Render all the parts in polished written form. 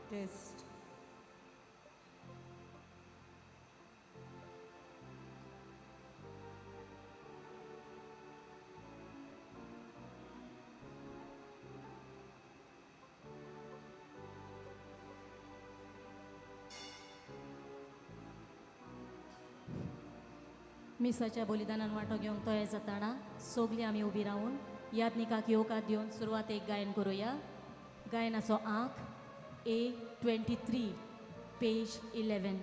Taste. मिसाच्या बलिदानान वांटो घेवंक तयार जाताना सगलीं आमी उबी रावन यादनिकाक येवकार दिवन सुरवातेक गायन करुया. गायनाचो आंक A23 page 11.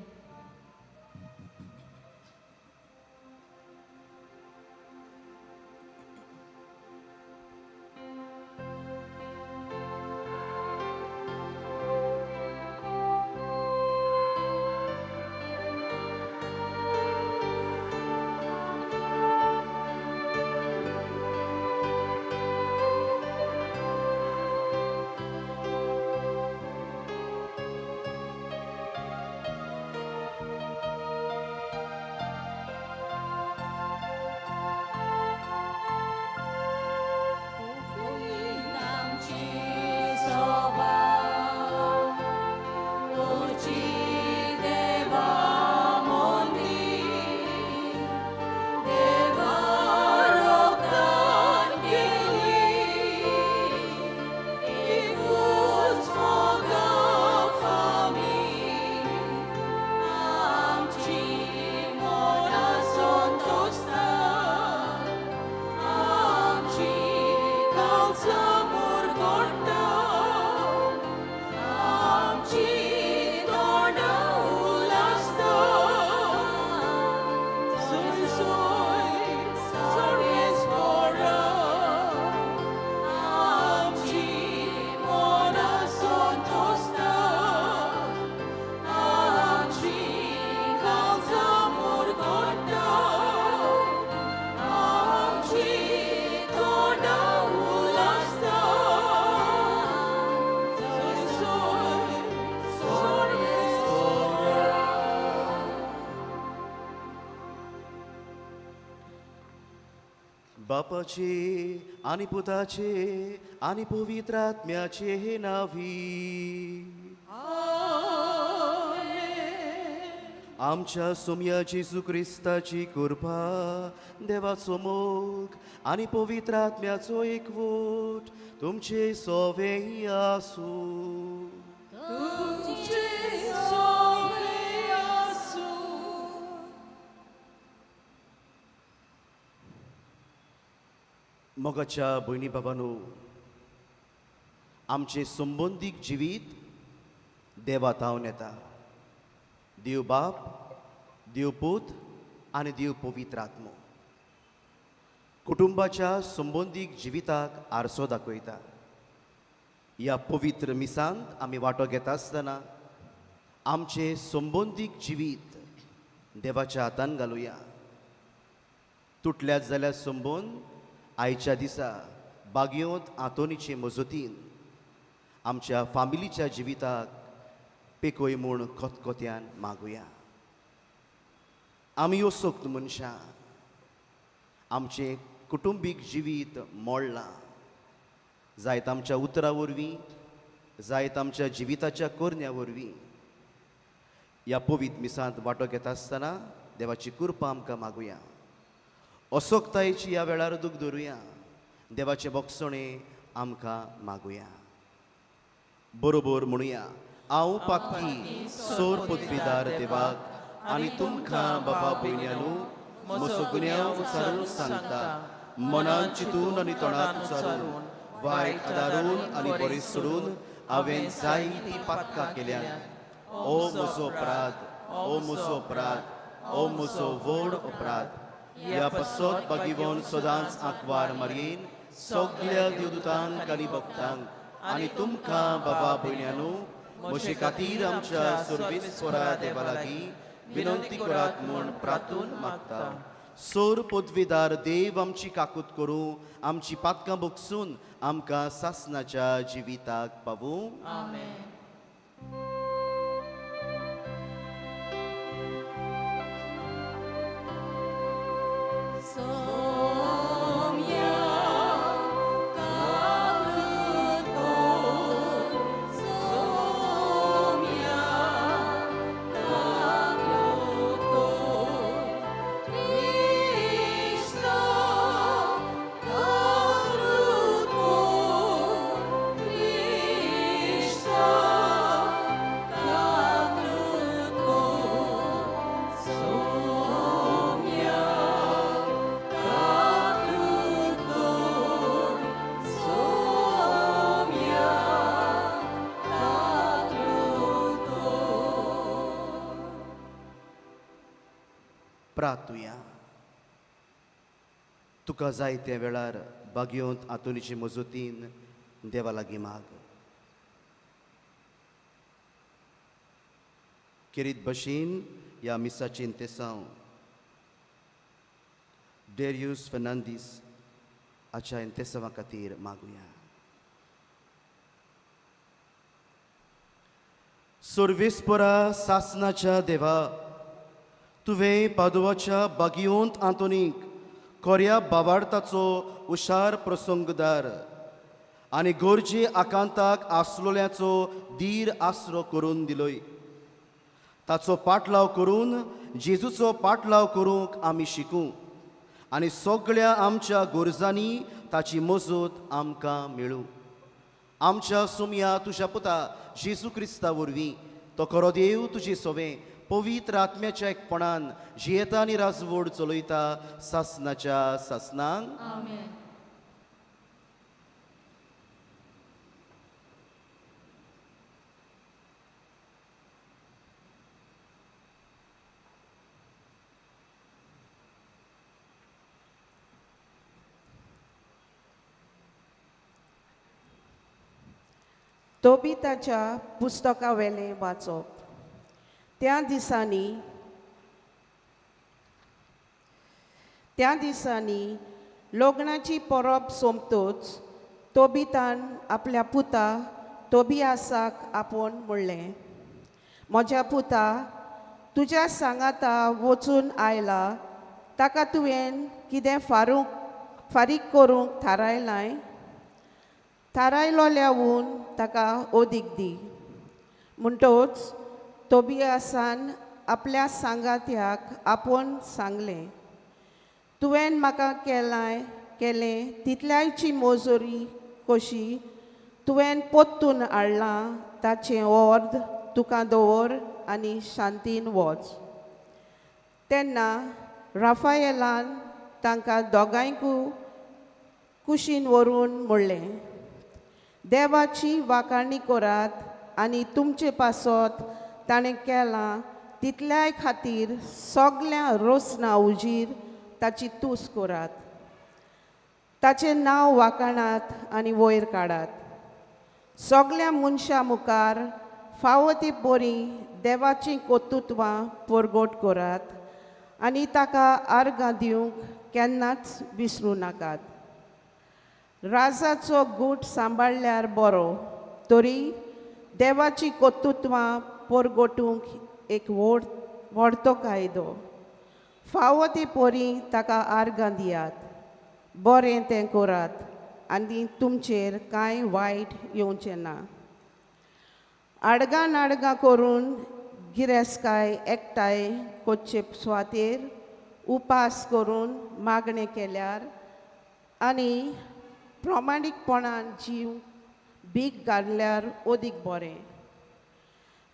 बापाचे आनी पुताचे आनी पवित्र आत्म्याचे नावी. आमच्या सोम्या जेजू क्रिस्ताची कृपा, देवाचो मोग आनी पवित्र आत्म्याचो एकवट तुमचे सोवे आसूं. मोगाच्या भयणी बाबांनो, आमचें संबंदीक जिवीत देवा तावन येता. देव बाप, देव पूत आनी देव पवित्र आत्मो कुटुंबाच्या संबंदीक जिविताक आरसो दाखयता. ह्या पवित्र मिसांत आमी वांटो घेता आसतना आमचें संबंदीक जिवीत देवाच्या हातान घालुया. तुटल्यात जाल्यार संबंद आयच्या दिसा बागयोंत आंतोनीचे मजतीन आमच्या फामिलीच्या जिविताक पेकोय म्हूण खतखत्यान मागुया. आमी असक्त मनशां, आमचें कुटुंबीक जिवीत मोडलां, जायत आमच्या उतरां वरवीं, जायत आमच्या जिविताच्या करण्या वरवीं. ह्या पवित्र मिसांत वांटो घेता आसतना देवाची कृपा आमकां मागुया. असक्तायेची ह्या वेळार दूख धरुया. देवाचें बोगसणें आमकां मागुया. बरोबर म्हणुया, हांव पाकी सोर पृथ्वीदार देवाक आनी तुमकां बाबा भयण्यांनू म्हजो गुन्यांव उचारून सांगता, मनान चिंतून आनी तोंडात उचारून, वायट आदारून आनी बरें सोडून हांवें जायतीं पातकां केल्यात. ओ म्हजो अपराध, ओ म्हजो अपराध, ओ म्हजो व्हड अपराध. ह्या पासत बागिवन सदांच आंकवार मारयेन सगल्या देवदूतांक आनी भक्तांक आनी तुमकां बाबा भयण्यांनू म्हजे खातीर आमच्या सर्वेस्परा देवा लागीं विनंती करात म्हूण प्रार्थून मागता. सोर पदवीदार देव आमची काकूत करूं, आमची पातकां बगसून आमकां सासनाच्या जिविताक पावूं. सोम्या काकूत कर, सोम्या प्रातुया. तुका जाय त्या वेळार बागयोंत आतोनीचे मजतीन देवा लागीं माग. खेरीत भशेन ह्या मिसाचें तेसांव डेरियूस फर्नांदीस हाच्या इंतेसांवा खातीर मागुया. सर्वेस्परा सासनाच्या देवा, तुवें पादुवाच्या बागियोंत आंतोनीक कोऱ्या बावार्थाचो हुशार प्रसंगदार आनी गरजे आकांताक आसलोल्याचो धीर आसरो करून दिलोय. ताचो पाटलाव करून जेजूचो पाटलाव करूंक आमी शिकूं आनी सगळ्या आमच्या गरजांनी ताची मजत आमकां मेळूं. आमच्या सुमया तुज्या पुता जेजू क्रिस्ता वरवीं तो खरो देव तुजे सोवें पवित्र आत्म्याच्या एकपणान जियेता आनी राजवड चलयता सासनाच्या सासनांक. आमेन. तोबिताच्या पुस्तका वेलें वाचप. त्या दिसांनी लग्नाची परब सोंपतच तोबितान आपल्या पुता तोबियासाक आपोवन म्हणलें, म्हज्या पुता, तुज्या सांगाता वचून आयला ताका तुवें कितें फारीक करूंक थारायलां? थारायलोल्यावून ताका ओदीक दी. म्हणटच तोबियासान आपल्या सांगात्याक आपोवन सांगलें, तुवें म्हाका केलें तितल्याची मोजोरी कशी तुवें पोत्तून हाडलां ताचें अर्द तुका दवर आनी शांतीन वच. तेन्ना राफायेलान तांकां दोगांयकूय कुशीन व्हरून म्हणलें, देवाची वाखाणी करात आनी तुमचे पासत ताणें केलां तितल्याय खातीर सगल्या रोसना उजीर ताची तूस करात. ताचें नांव वाखाणात आनी वयर काडात. सगल्या मनशां मुखार फावो ती बरीं देवाचीं कर्तुत्वां परगट करात आनी ताका आर्गां दिवंक केन्नाच विसरूं नाकात. राजाचो गूट सांबाळ्ळ्यार बरो, तरी देवाचीं कर्तुत्वां परगटूंक एक व्हडतो कायदो. फावो ती परी ताका आर्गां दियात, बरें तें करात आनी तुमचेर कांय वायट येवचें ना. आडगां नाडगां करून गिरेस्तकाय एकठांय करचे सुवातेर उपास करून मागणें केल्यार आनी प्रमाणीकपणान जीव भीक घातल्यार अदीक बरें.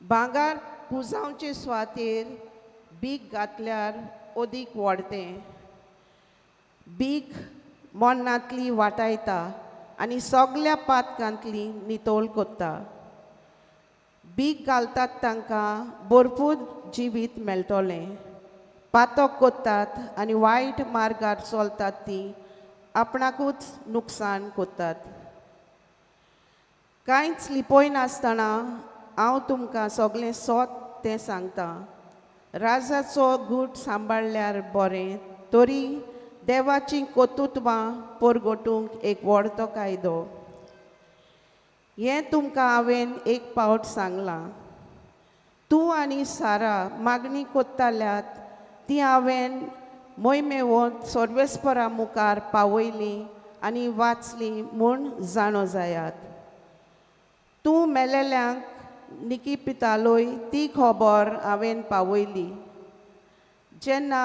भांगर पुजावचे सुवातेर भीक घातल्यार अदीक व्हडतें. भीक मरणांतली वाटायता आनी सगल्या पातकांतली नितळ करता. भीक घालतात तांकां भरपूर जिवीत मेळटलें. पातक करतात आनी वायट मार्गार चलतात ती आपणाकूच नुकसान करतात. कांयच लिपयनासतना हांव तुमकां सगळें सत तें सांगता. राजाचो गूट सांबाळ्ळ्यार बरें, तरी देवाचीं कर्तुत्वां परगटूंक एक व्हडतो कायदो. हें तुमकां हांवें एक पावट सांगलां. तूं आनी सारा मागणी करताल्यात ती हांवें मोहिमेवंत सर्वेस्परा मुखार पावयली आनी वाचली म्हूण जाणो जायात. तूं मेलेल्यांक निकी पितालोय ती खबर हांवें पावयली. जेन्ना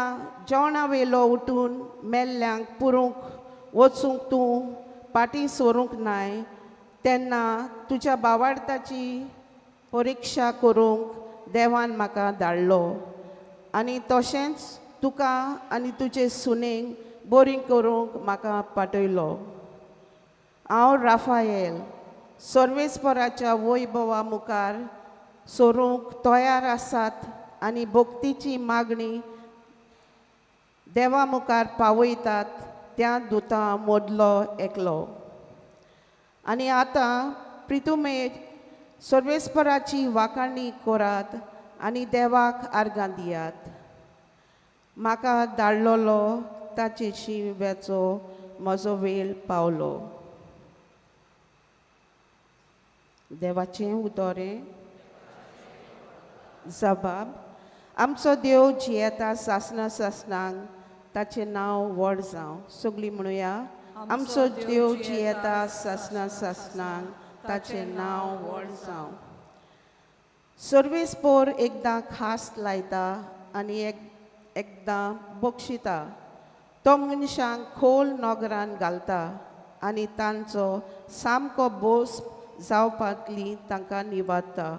जेवणा वेलो उठून मेल्ल्यांक पुरूंक वचूंक तूं पाटी सरूंक नाय तेन्ना तुज्या बावार्थाची परिक्षा करूंक देवान म्हाका धाडलो आनी तशेंच तुका आनी तुजे सुनेक बरी करूंक म्हाका पाठयलो. हांव राफायल सर्वेस्पराच्या वैभवा मुखार सरूंक तयार आसात आनी भक्तीची मागणी देवा मुखार पावयतात त्या दुतां मोदलो एकलो. आनी आतां प्रितुमे सर्वेस्पराची वाखाणी करात आनी देवाक आर्गां दियात. म्हाका धाडलेलो ताचेशी वेचो म्हजो वेळ पावलो. देवाचें उतरें जबाब. आमचो देव जियेता सासना सासनांक, ताचें नांव व्हड जावं. सगळीं म्हणुया, आमचो देव जियेता सासना सासनांक, ताचें नांव व्हड जावं. सर्वीस पोर एकदां खास लायता आनी एकदां बक्षिता. तो मनशांक खोल नगरान घालता आनी तांचो सामको बोस जावपांतली तांकां निवारता.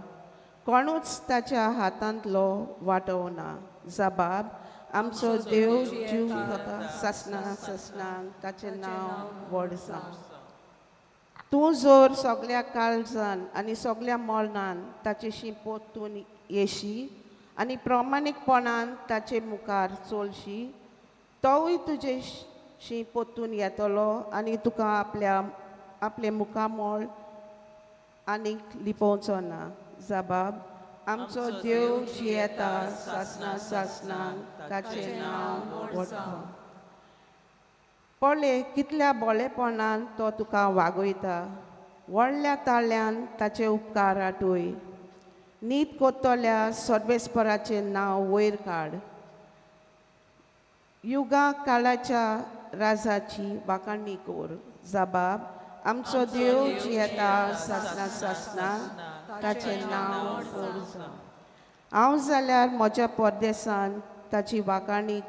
कोणूच ताच्या हातांतलो वाटोवना. जबाब. आमचो देव जीव सासना सासनांक, ताचें नांव व्हड जावं. तूं जर सगल्या काळजान आनी सगल्या मरणान ताचेशी पोतून येशी आनी प्रमाणीकपणान ताचे मुखार चलशी, तोवूय तुजेशी पोतून येतलो आनी तुका आपल्या आपलें मुखामळ आनीक लिपोवचो ना. जबाब. आमचो देव जियेता सासना सासनांक, ताचें नांव व्हड. पळय कितल्या बोलेपणान तो तुका वागयता. व्हडल्या ताळ्यान ताचे उपकार आठय. नीत कोत्तल्या सर्वेस्पराचें नांव वयर काड. युगा काळाच्या राजाची वाखाणी कोर. जबाब. आमचो देव जियेता सासना सासना, ताचें नांव व्हड जावं. हांव जाल्यार म्हज्या परदेसान ताची वाखाणी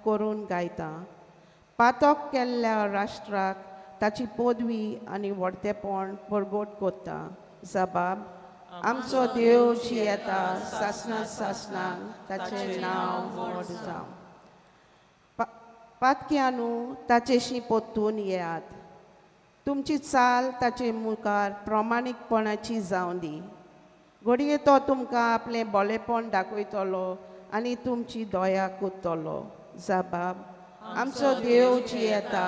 करून गायतां. पातक केल्ल्या राष्ट्राक ताची पदवी आनी व्हडतेपण परगट करता. जबाब. आमचो देव जियेता सासना सासनांक, ताचें नांव व्हड जावं. पातक्यानू ताचेशी पोत्तून येयात. तुमची चाल ताचे मुखार प्रमाणीकपणाची जावं दी. घडये तो तुमकां आपलें बोलेपण दाखयतलो आनी तुमची दया करतलो. जबाब. आमचो देव जियेता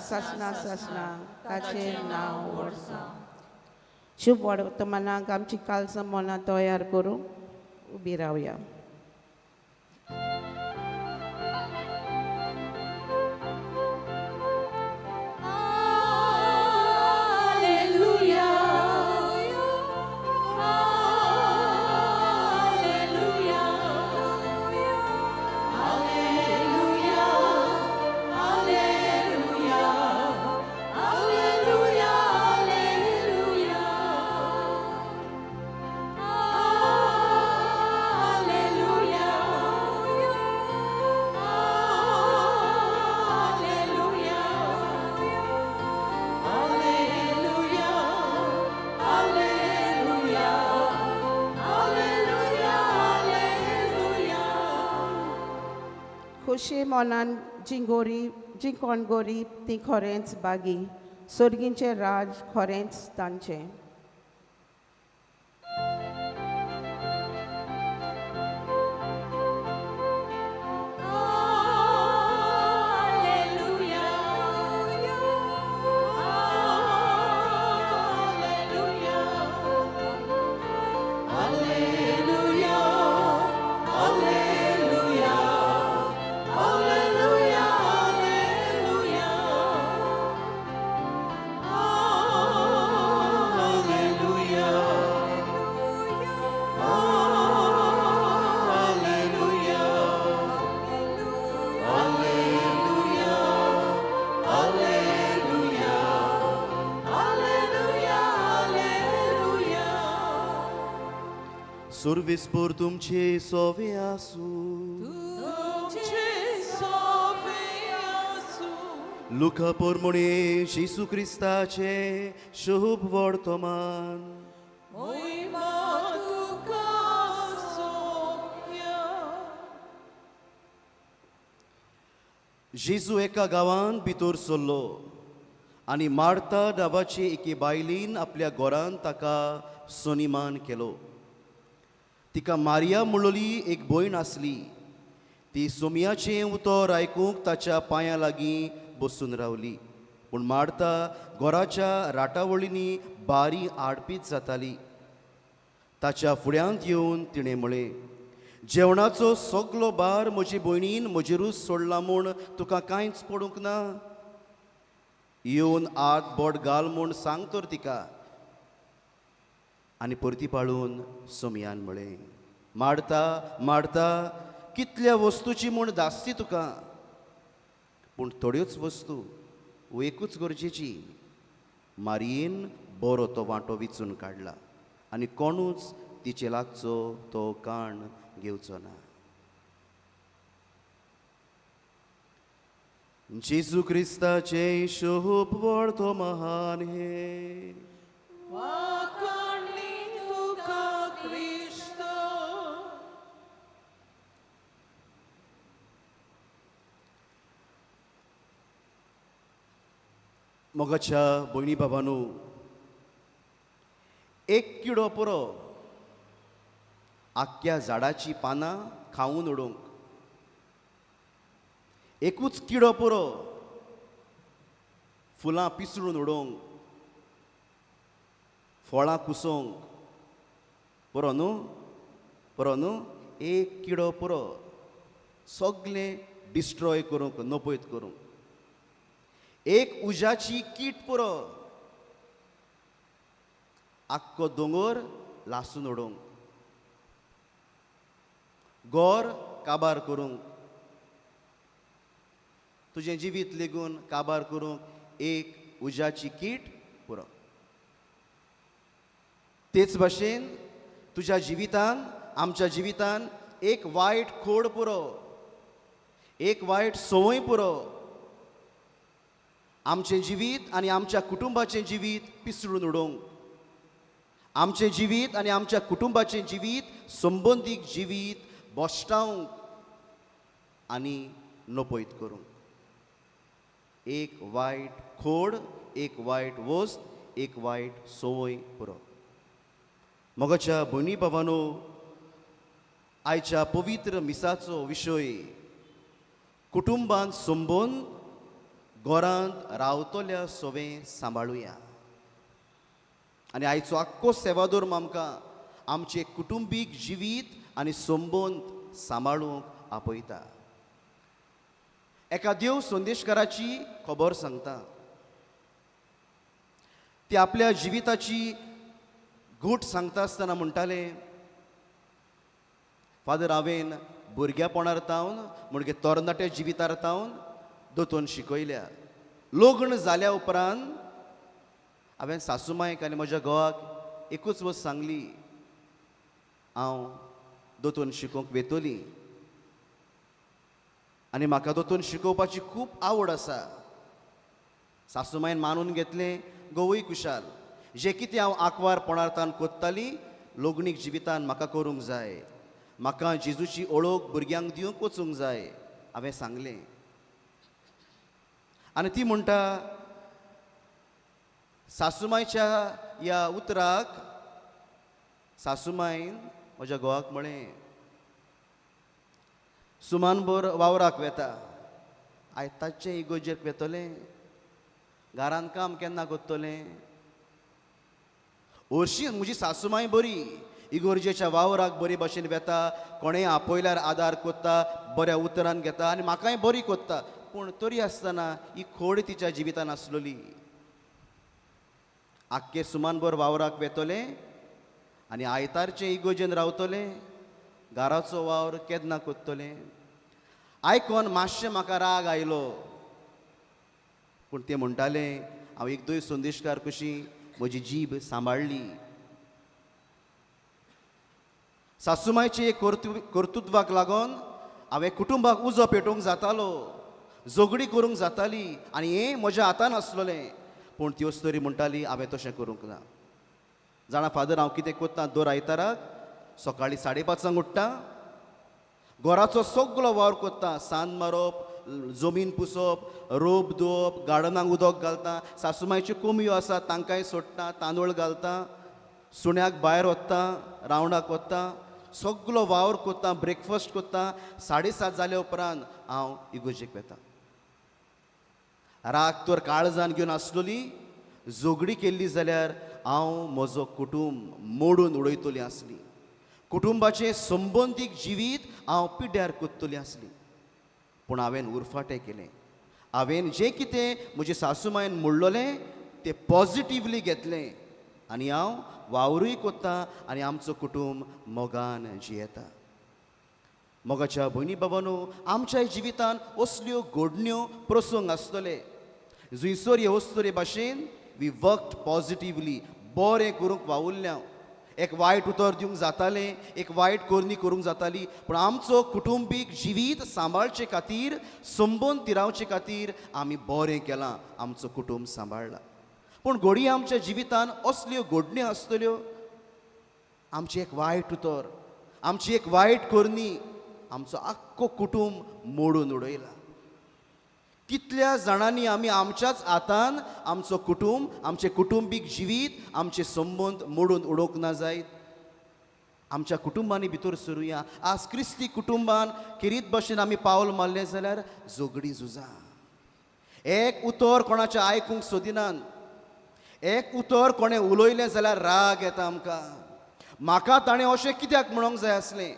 सासना सासना, ताचें नांव व्हड जावं. शुभ वर्तमानाक आमची काळजां मनां तयार करूंक उबी रावया. खोशे मनान जी गोरीब जी कोण गोरीब ती खरेंच बागी, सर्गींचें राज खरेंच तांचें. सुर्विसपूर तुमचे सोवे आसूं. लुका पोरमुणे जेसू क्रिस्ताचे शुभ वर्तमान. जेजू एका गांवांत भितर सरलो आनी मार्ता नांवाचे एके बायलेन आपल्या घरांत ताका सनिमान केलो. तिका मारिया म्हणलोली एक भयण आसली. ती सोमयाचें उतर आयकूंक ताच्या पांयां लागीं बसून रावली. पूण मार्ता घराच्या राटावळींनी बारी आडपीत जाताली. ताच्या फुड्यांत येवन तिणें म्हळें, जेवणाचो सगलो भार म्हजी भयणीन म्हजेरूच सोडला म्हूण तुका कांयच पडूंक ना? येवन आत बोट घाल म्हूण सांग तर तिका. आनी परती पाळून सोमयान म्हळें, मार्ता मार्ता, कितल्या वस्तूची म्हूण धास्ती तुका, पूण थोड्योच वस्तू एकूच गरजेची. मारयेन बरो तो वांटो विचून काडला आनी कोणूच तिचे लागचो तो काण घेवचो ना. जेजू क्रिस्ताचें शोभ व्हड तो महान हे. मोगाच्या भयणी बाबानू, एक किडो पुरो आख्ख्या झाडाची पानां खावन उडोवंक, एकूच किडो पुरो फुलां पिसडून उडोवंक, फळां कुसोवंक. पुरो न्हू? पुरो न्हू? एक किडो पुरो सगलें डिस्ट्रॉय करूंक, नपयत करूंक. एक उज्याची कीट पुरो आख्खो दोंगर लासून उडोवंक, गोर काबार करूंक, तुजें जिवीत लेगून काबार करूंक एक उज्याची कीट पुरो. तेच भाशेन तुज्या जिवितान, आमच्या जिवितान एक वायट खोड पुरो, एक वायट संवय पुरो आमचें जिवीत आनी आमच्या कुटुंबाचें जिवीत पिसडून उडोवंक, आमचें जिवीत आनी आमच्या कुटुंबाचें जिवीत संबंदीक जिवीत बोश्टावंक आनी नपयत करूंक. एक वायट खोड, एक वायट वस्त, एक वायट संवय पुरो. मोगाच्या भयणी बाबानो, आयच्या पवित्र मिसाचो विशय कुटुंबांत संबंद घरांत रावतल्या सवें सांबाळुया. आनी आयचो आख्खो सेवाधर्म आमकां आमचें कुटुंबीक जिवीत आनी संबंद सांबाळूंक आपयता. एका देव संदेशकाराची खबर सांगता. ती आपल्या जिविताची घूट सांगता आसतना म्हणटाले, फादर, हांवें भुरग्यापणार तावन म्हणजे तरणाट्या जिवितार तावन दोतोन शिकयल्या. लग्न जाल्या उपरांत हांवें सासूमायक आनी म्हज्या घोवाक एकूच वस्त सांगली, हांव दोतोन शिकोवंक वेतली आनी म्हाका दोतोन शिकोवपाची खूब आवड आसा. सासूमायन मानून घेतलें, घोवूय खुशाल. जें कितें हांव आंकवार पणार्थान कोत्ताली लग्नीक जिवितान म्हाका करूंक जाय, म्हाका जेजूची ओळख भुरग्यांक दिवंक वचूंक जाय, हांवें सांगलें. आनी ती म्हणटा, सासूमायच्या ह्या उतराक सासूमायन म्हज्या घोवाक म्हळें, सुमानभर वावराक वेता, आयज ताचें इगोजेक वेतलें, घरान काम केन्ना करतलें? हरशीं म्हजी सासूमाय बरी, इगोर्जेच्या वावराक बरी भाशेन वेता, कोणेय आपयल्यार आदार कोत्ता, बऱ्या उतरान घेता आनी म्हाकाय बरी कोत्ता. पूण तरी आसतना ही खोड तिच्या जिवितान आसलोली. आख्खे सुमानभर वावराक वेतलें आनी आयतारचें इगोजेन रावतलें, घराचो वावर केन्ना कोत्तलें? आयकोन मातशें म्हाका राग आयलो. पूण तें म्हणटालें, हांव एकदूय संदेशकार कशी म्हजी जीब सांबाळ्ळी. सासूमायचे कर्तृत्वाक लागून हांवें कुटुंबाक उजो पेटोवंक जातालो, झगडी करूंक जाताली आनी हें म्हज्या हातान आसलोलें. पूण त्योच तरी म्हणटाली, हांवें तशें करूंक ना. जाणा फादर, हांव कितें कोत्ता, दर आयताराक सकाळीं 5:30 उठ्ठा, घराचो सगलो वावर कोत्ता, सांद मारप, जमीन पुसप, रोप धुवप, गार्डनाक उदक घालता, सासूमायच्यो कोंबयो आसा तांकांय सोडटा, तांदूळ घालता, सुण्याक भायर वता, रावंडाक वता, सगलो वावर कोत्ता, ब्रेकफास्ट कोत्ता, 7:30 जाल्या उपरांत हांव इगोर्जेक वेता. राग तर काळजान घेवन आसलोली, झगडी केल्ली जाल्यार हांव म्हजो कुटूंब मोडून उडयतली आसली, कुटुंबाचें संबंदीक जिवीत हांव पिड्ड्यार कोत्तली आसली. पूण हांवें उरफाटें केलें. हांवें जें कितें म्हजे सासूमायन म्हणलोलें तें पॉजिटिवली घेतलें आनी हांव वावरूय कोत्ता आनी आमचो कुटूंब मोगान जियेता. मोगाच्या भयणी बाबांनो, आमच्या जिवितान असल्यो घडण्यो प्रसंग आसतले जुंयसर हे वस्तुरे भाशेन we worked positively, बरें करूंक वावुरलें हांव. एक वायट उतर दिवंक जातालें, एक वायट करणी करूंक जाताली, पूण आमचो कुटुंबीक जिवीत सांबाळचे खातीर, संबंद तिरावचे खातीर आमी बरें केलां, आमचो कुटुंब सांबाळ्ळा. पूण घडये आमच्या जिवितान असल्यो घडण्यो आसतल्यो, आमचें एक वायट उतर, आमची एक वायट करणी आमचो आख्खो कुटुंब मोडून उडयला. कितल्या जाणांनी आमी आमच्याच हातान आमचो कुटुंब, आमचें कुटुंबीक जिवीत, आमचे संबंद मोडून उडोवंक ना जायत. आमच्या कुटुंबांनी भितर सरुया. आज क्रिस्ती कुटुंबान खेरीत भशेन आमी पावल मारलें जाल्यार झगडीं झुजां, एक उतर कोणाचें आयकूंक सोदिनात, एक उतर कोणें उलयलें जाल्यार राग येता आमकां. म्हाका ताणें अशें कित्याक म्हणोंक जाय आसलें,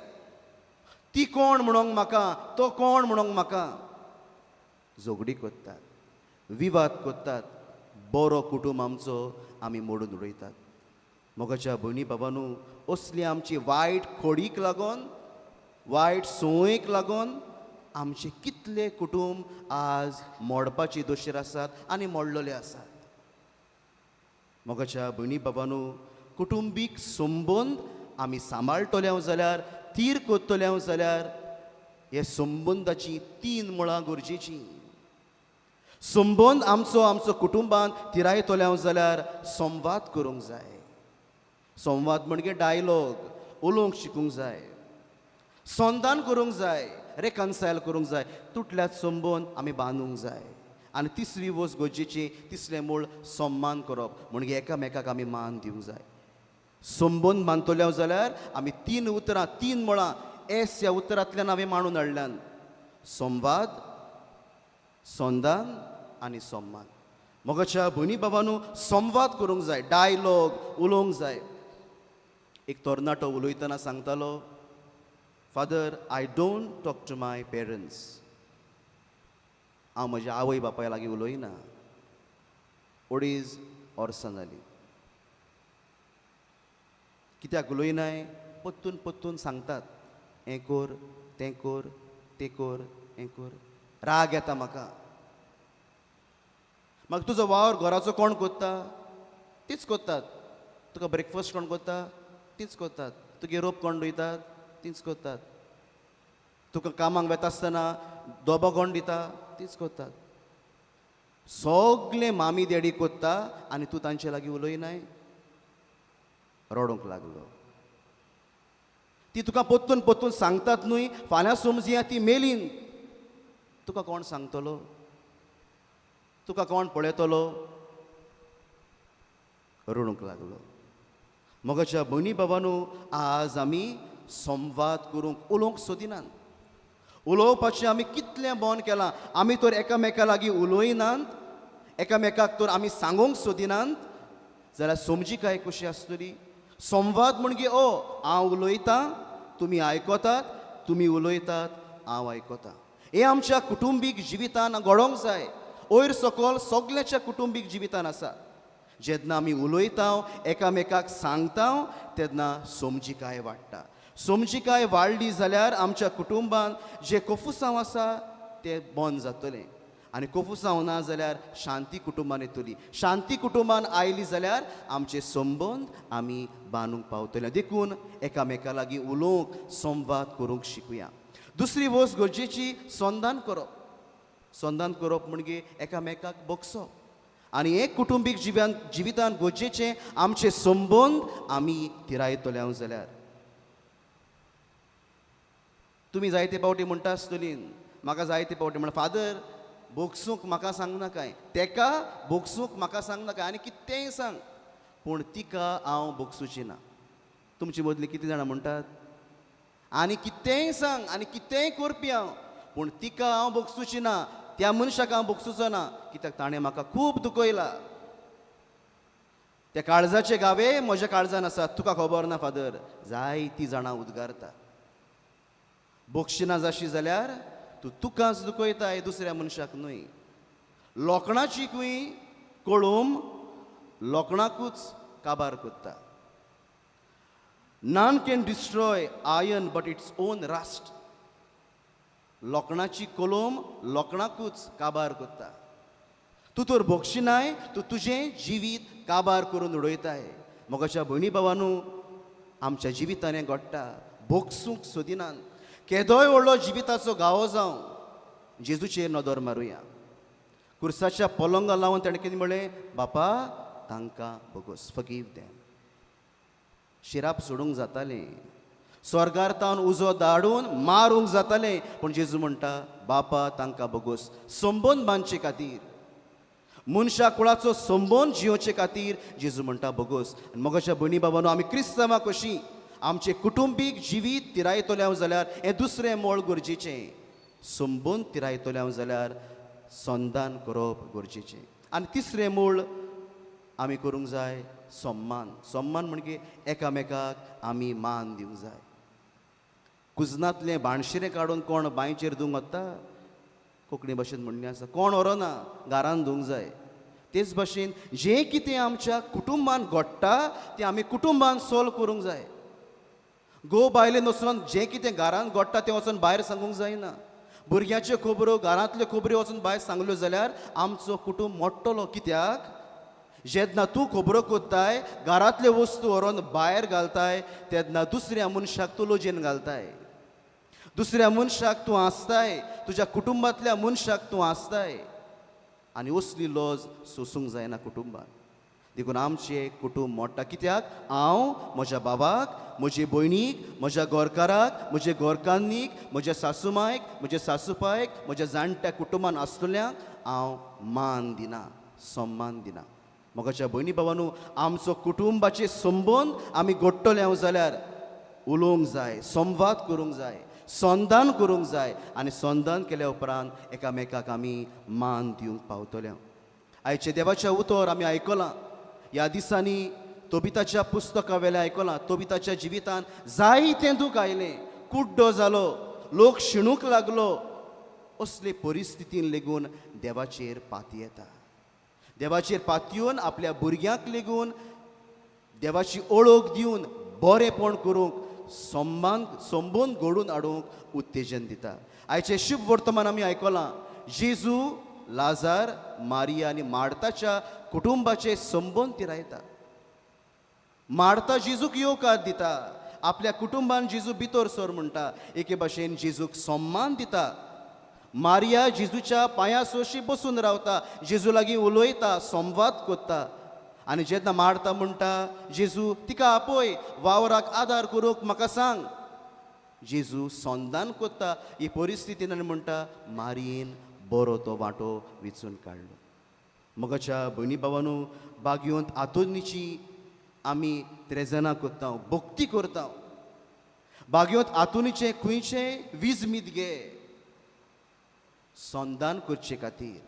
ती कोण म्हणोंक म्हाका, तो कोण म्हणोंक म्हाका. झगडी कोत्तात, विवाद कोत्तात, बरो कुटुंब आमचो आमी मोडून उडयतात. मोगाच्या भयणी बाबानू, असली आमची वायट खोडीक लागून, वायट संवयेक लागून आमचे कितले कुटुंब आज मोडपाची दोशीर आसात आनी मोडलेले आसात. मोगाच्या भयणी बाबानू, कुटुंबीक संबंद आमी सांबाळटले जाल्यार, थीर कोत्तले जाल्यार हे संबंदाची 3 मुळां गरजेचीं. संबंद आमचो आमचो कुटुंबान तिरायतले जाल्यार संवाद करूंक जाय. संवाद म्हणजे डायलॉग, उलोवंक शिकूंक जाय, संधान करूंक जाय, रेकन्सायल करूंक जाय, तुटल्यात संबंद आमी बांदूंक जाय. आनी तिसरी वस्त गरजेची, तिसरें मूळ सम्मान करप, म्हणजे एकामेकाक आमी मान दिवंक जाय. संबंद बांदतले जाल्यार आमी 3 उतरां, 3 मुळां एस ह्या उतरांतल्यान हांवें मांडून हाडल्यान, संवाद, संधान आनी सम्मान. मोगाच्या भयणी बाबानू, संवाद करूंक जाय, डायलॉग उलोवंक जाय. एक तरणाटो उलयतना सांगतालो, Father, I don't talk to my parents. हांव म्हज्या आवय बापाय लागीं उलयना. 2.5 वर्सां जालीं. कित्याक उलयनाय? परतून परतून सांगतात, हें कर, तें कर, तें कर, हें कर. राग येता म्हाका. म्हाका तुजो वावर घराचो कोण कोत्ता? तीच कोत्तात. तुका ब्रेकफास्ट कोण कोत्ता? तीच कोत्तात. तुगे रोप कोण रोयतात? तीच कोत्तात. तुका कामाक वेता आसतना दोबो कोण दिता? तीच कोत्तात. सगलें मामी डॅडी कोत्ता आनी तूं तांचे लागीं उलयनाय. रडूंक लागलो. ती तुका परतून परतून सांगतात न्हय, फाल्यां समजया ती मेलीन, तुका कोण सांगतलो? तुका कोण पळयतलो? रडूंक लागलो. मोगाच्या भयणी बाबानू, आज आमी संवाद करूंक, उलोवंक सोदिनात. उलोवपाचें आमी कितलें बंद केलां. आमी तर एकामेका लागीं उलोयनात, एकामेकाक तर आमी सांगूंक सोदिनात जाल्यार समजिकाय कशी आसतली? संवाद म्हणजे ओ हांव उलयतां, तुमी आयकतात, तुमी उलयतात, हांव आयकतां. हें आमच्या कुटुंबीक जिवितान घडोवंक जाय. वयर सकल सगळ्याच्या कुटुंबीक जिवितान आसा. जेन्ना आमी उलयता, एकामेकाक सांगता, तेन्ना समजिकाय वाडटा. समजिकाय वाडली जाल्यार आमच्या कुटुंबान जे कोफुसांव आसा तें बंद जातलें. आनी कोफुसांव ना जाल्यार शांती कुटुंबान येतली. शांती कुटुंबान आयली जाल्यार आमचे संबंद आमी बांदूंक पावतले. देखून एकामेका लागीं उलोवंक, संवाद करूंक शिकुया. दुसरी वस्त गरजेची, संधान करप. संधान करप म्हणजे एकामेकाक बगसप. आनी एक कुटुंबीक जिवितान गरजेचें आमचे संबंद आमी तिरायतले जाल्यार. तुमी जायते पावटी म्हणटा आसतली म्हाका, जायते पावटी म्हणटा, फादर बोगसूंक म्हाका सांगनाकाय, तेका बोगसूंक म्हाका सांगनाकाय, आनी कितेंय सांग, पूण तिका हांव बोगसुची ना. तुमचे मदलीं कितें जाणां म्हणटात? आनी कितेंय सांग आनी कितेंय करपी हांव, पूण तिका हांव भोगसुची ना, त्या मनशाक हांव भोगसुचो ना, कित्याक ताणें म्हाका खूब दुखयला. त्या काळजाचे घावे म्हज्या काळजान आसा, तुका खबर ना फादर. जायतीं जाणां उद्गारता. बक्षिना जाशी जाल्यार तूं तुकाच दुखयताय, दुसऱ्या मनशाक न्हय. लोखणाची खंय कळूम लोखणाकूच काबार करता. None can destroy iron but its own rust. लोखणाची कोलोम लोखणाकूच काबार करता. तूं तर बक्षिनाय, तूं तुजें जिवीत काबार करून उडयताय. मोगाच्या भयणी भावानू, आमच्या जिवितान हें घडटा, भोगसूंक सोदिनात. केदोय व्हडलो जिविताचो घावो जावं, जेजूचेर नदर मारुया. कुर्साच्या पलंगा लावन ताणें कितें म्हणलें? बापा तांकां भोगोस, फगीव देम. शिराप सोडूंक जातालें, स्वर्गार तावन उजो धाडून मारूंक जातालें, पूण जेजू म्हणटा बापा तांकां भोगोस. संबंद बांदचे खातीर, मनशा कुळाचो संबंद जियोवचे खातीर जेजू म्हणटा भोगोस. आनी मोगाच्या भयणी बाबानो, आमी क्रिस्तांवां कशीं आमचें कुटुंबीक जिवीत तिरायतले हांव जाल्यार हें दुसरें मोळ गरजेचें. संबंद तिरायतले हांव जाल्यार संदान करप गरजेचें. आनी तिसरें मूळ आमी करूंक जाय सम्मान. सम्मान म्हणजे एकामेकाक आमी मान दिवंक जाय. कुजनांतलें भाणशिरें काडून कोण बांयचेर धुवंक वता? कोंकणी भाशेन म्हणणें आसा, कोण व्हरना, घरान धुवंक जाय. तेच भाशेन जें कितें आमच्या कुटुंबान घडटा तें आमी कुटुंबान सोल्व करूंक जाय. घोव बायलेन वचून जें कितें घरान घडटा तें वचून भायर सांगूंक जायना. भुरग्यांच्यो खबरो, घरांतल्यो खबऱ्यो वचून भायर सांगल्यो जाल्यार आमचो कुटूंब मोडटलो. कित्याक? जेन्ना तूं खबरो कोत्ताय, घरांतल्यो वस्तू व्हरोन भायर घालताय, तेन्ना दुसऱ्या मनशाक तूं लजेन घालताय, दुसऱ्या मनशाक तूं आसताय, तुज्या कुटुंबांतल्या मनशाक तूं आसताय. आनी असली लज सोसूंक जायना कुटुंबान. देखून आमचें कुटूंब मोडटा. कित्याक? हांव म्हज्या बाबाक, म्हजे भयणीक, म्हज्या गोरकाराक, म्हजे गोरकान्नीक, म्हज्या सासूमायक, म्हज्या सासूपायक, म्हज्या जाणट्या कुटुंबान आसतल्यांक हांव मान दिना, सम्मान दिना. मोगाच्या भयणी भावानू, आमचो कुटुंबाचे संबंद आमी घडटले हांव जाल्यार उलोवंक जाय, संवाद करूंक जाय, संदान करूंक जाय. आनी संदान केल्या उपरांत एकामेकाक आमी मान दिवंक पावतले. आयचे देवाच्या उतर आमी आयकलां. ह्या दिसांनी तोबिताच्या पुस्तका वेल्यान आयकलां. तोबिताच्या जिवितान जायतें दूख आयलें, कुड्डो जालो, लोक शिणूंक लागलो. असले परिस्थितीन लेगून देवाचेर पातयेता. देवाचेर पातयेवन आपल्या भुरग्यांक लेगून देवाची ओळख दिवन बरेंपण करूंक, सम्मान संबंद घडोवन हाडूंक उत्तेजन दिता. आयचें शुभ वर्तमान आमी आयकलां. जेजू लाजार, मारिया आनी मार्ताच्या कुटुंबाचे संबंद तिरायता. मार्ता जेजूक येवकार दिता, आपल्या कुटुंबान जेजू भितर सर म्हणटा. एके भाशेन जेजूक सम्मान दिता. मारिया जेजूच्या पांया सोशी बसून रावता, जेजू लागीं उलयता, संवाद करता. आनी जेन्ना मार्ता म्हणटा, जेजू तिका आपय, वावराक आदार करूंक म्हाका सांग, जेजू संदान करता ही परिस्थितीन आनी म्हणटा मारियेन बरो तो वांटो विचून काडलो. मोगाच्या भयणी भावानू, बागयोंत आतोनीची आमी त्रेजनां करता, भक्ती करता. बागयोंत आतोनीचें खंयचें वीज मीत गे संदान करचे खातीर,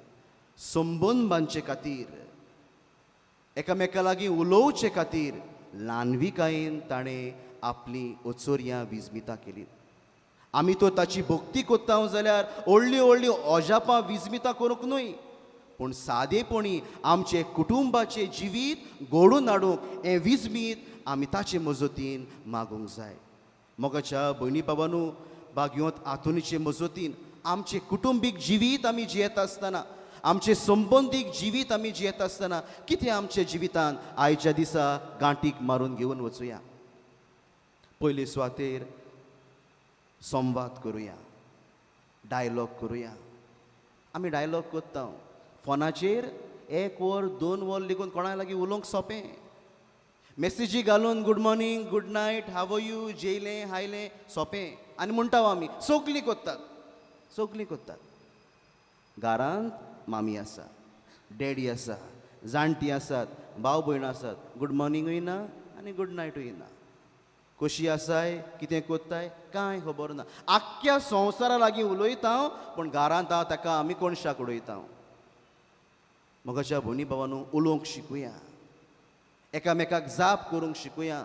संबंद बांदचे खातीर, एकामेका लागीं उलोवचे खातीर ल्हानविकायेन ताणें आपली ओचोरयां विजमितां केली. आमी तर ताची भक्ती करता जाल्यार व्हडलीं व्हडलीं अजापां विजमितां करूंक न्हय, पूण सादेपणी आमचें कुटुंबाचें जिवीत घडोवन हाडूंक हें विजमीत आमी ताचे मजतीन मागूंक जाय. मोगाच्या भयणी बाबानू, बागयोंत आतोनीचे मजतीन आमचें कुटुंबीक जिवीत आमी जियेत आसतना, आमचें संबंदीक जिवीत आमी जियेत आसतना कितें आमच्या जिवितान आयच्या दिसा गांठीक मारून घेवन वचुया. पयले सुवातेर संवाद करुया, डायलॉग करुया. आमी डायलॉग करता फोनाचेर, एक वर दोन वर लेगून कोणा लागीं उलोवंक सोंपें. मेसेजी घालून good morning, good night, how are you, जेयलें हायलें, सोंपें. आनी म्हणटा आमी सगलीं करतात, सगलीं करतात. घरांत मामी आसा, डॅडी आसा, जाणटीं आसात, भाव भयणां आसात, गुड मॉर्निंगूय ना आनी गुड नायटूय ना. कशी आसाय, कितें कोत्ताय कांय खबर ना. आख्ख्या संवसारा लागीं उलयता हांव, पूण घरांत हांव ताका आमी कोणशाक उडयता. म्हज्या भयणी भावानू, उलोवंक शिकुया, एकामेकाक जाप करूंक शिकुया.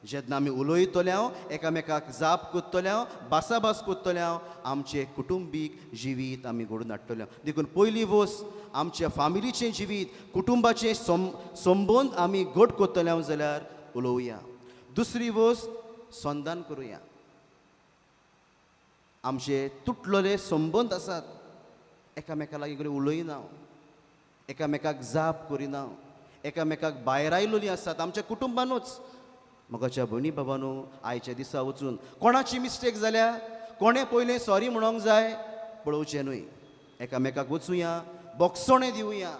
जेन्ना आमी उलयतले हांव, एकामेकाक जाप करतले हांव, भासाभास करतले हांव, आमचें कुटुंबीक जिवीत आमी घडोवन हाडटले. देखून पयली वस्त आमच्या फामिलीचें जिवीत, कुटुंबाचें संबंद आमी घट करतले हांव जाल्यार उलोवया. दुसरी वस्त संदान करुया. आमचे तुटलेले संबंद आसात, एकामेका लागीं कडेन उलयना, एकामेकाक जाप करिना, एकामेकाक भायर आयलोलीं आसात आमच्या कुटुंबानूच. म्हज्या भयणी बाबानू, आयच्या दिसा वचून कोणाची मिस्टेक जाल्या, कोणें पयलें सॉरी म्हणोंक जाय पळोवचें न्हय. एकामेकाक वचुया, बोगसोणें दिवया,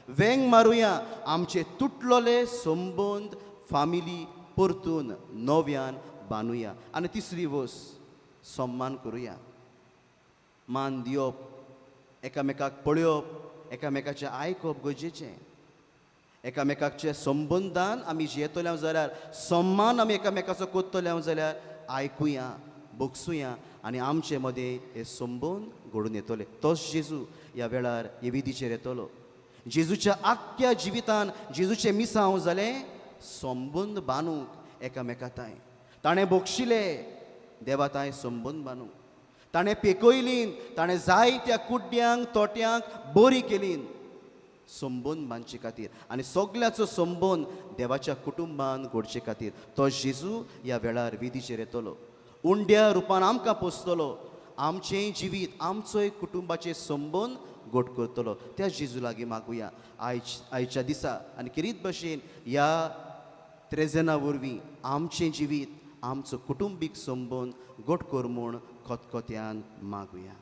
वेंग मारुया, आमचे तुटलोले संबंद फामिली परतून नव्यान बांदुया. आनी तिसरी वस्त सम्मान करुया. मान दिवप, एकामेकाक पळोवप, एकामेकाचें आयकप गरजेचें. एकामेकाचे संबंदान आमी जियेतले जाल्यार, सम्मान आमी एकामेकाचो करतले जाल्यार आयकुया, बगसुया आनी आमचे मदें हे संबंद घडून येतले. तोच जेजू ह्या वेळार हे विधीचेर येतलो. जेजूच्या आख्ख्या जिवितान जेजूचें मिसांव जालें संबंद बांदूंक एकामेका तांय. ताणें बक्षिले देवा तांय संबंद बांदूंक, ताणें पेकयलीन, ताणें जायत्या कुड्ड्यांक तोट्यांक बरी केलीन संबंद बांदचे खातीर आनी सगल्याचो संबंद देवाच्या कुटुंबान घडचे खातीर. तो जेजू ह्या वेळार विधीचेर येतलो, उंड्या रुपान आमकां पोसतलो, आमचें जिवीत आमचोय कुटुंबाचे संबंद घट करतलो. त्या जेजू लागीं मागुया आयच्या दिसा आनी खेरीत भशेन ह्या त्रेजना वरवीं आमचें जिवीत आमचो कुटुंबीक संबंद घट कर म्हूण खतखत्यान मागुया.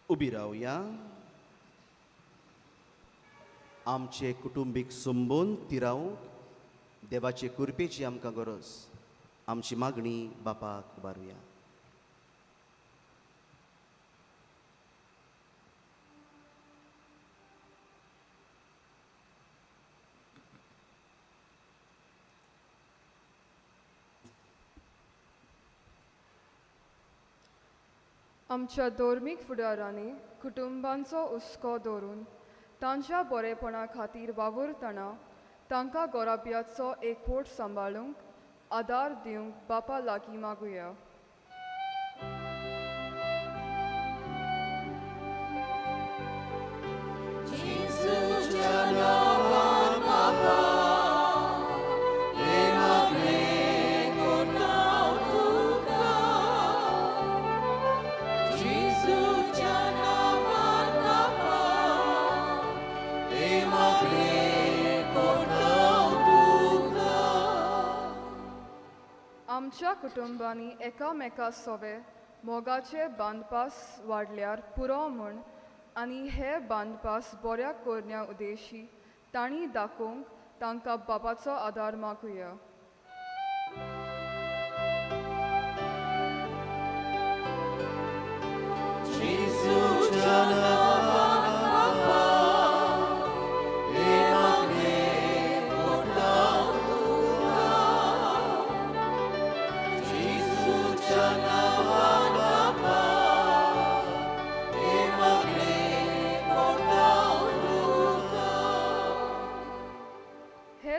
उबी रावया. आमचे कुटुंबीक संबंद तिरावंक देवाचे कृपेची आमकां गरज. आमची मागणी बापाक उबारुया. आमच्या धर्मीक फुडारांनी कुटुंबांचो हुस्को दवरून तांच्या बरेपणा खातीर वावुरतना तांकां गोराब्याचो एकवट सांबाळूंक आदार दिवंक बापा लागीं मागुया. आमच्या कुटुंबांनी एकामेका सोवे मोगाचे बांदपास वाडल्यार पुरो म्हूण आनी हे बांदपास बऱ्या करण्या उद्देशी तांणी दाखोवंक तांकां बापाचो आदार मागुया.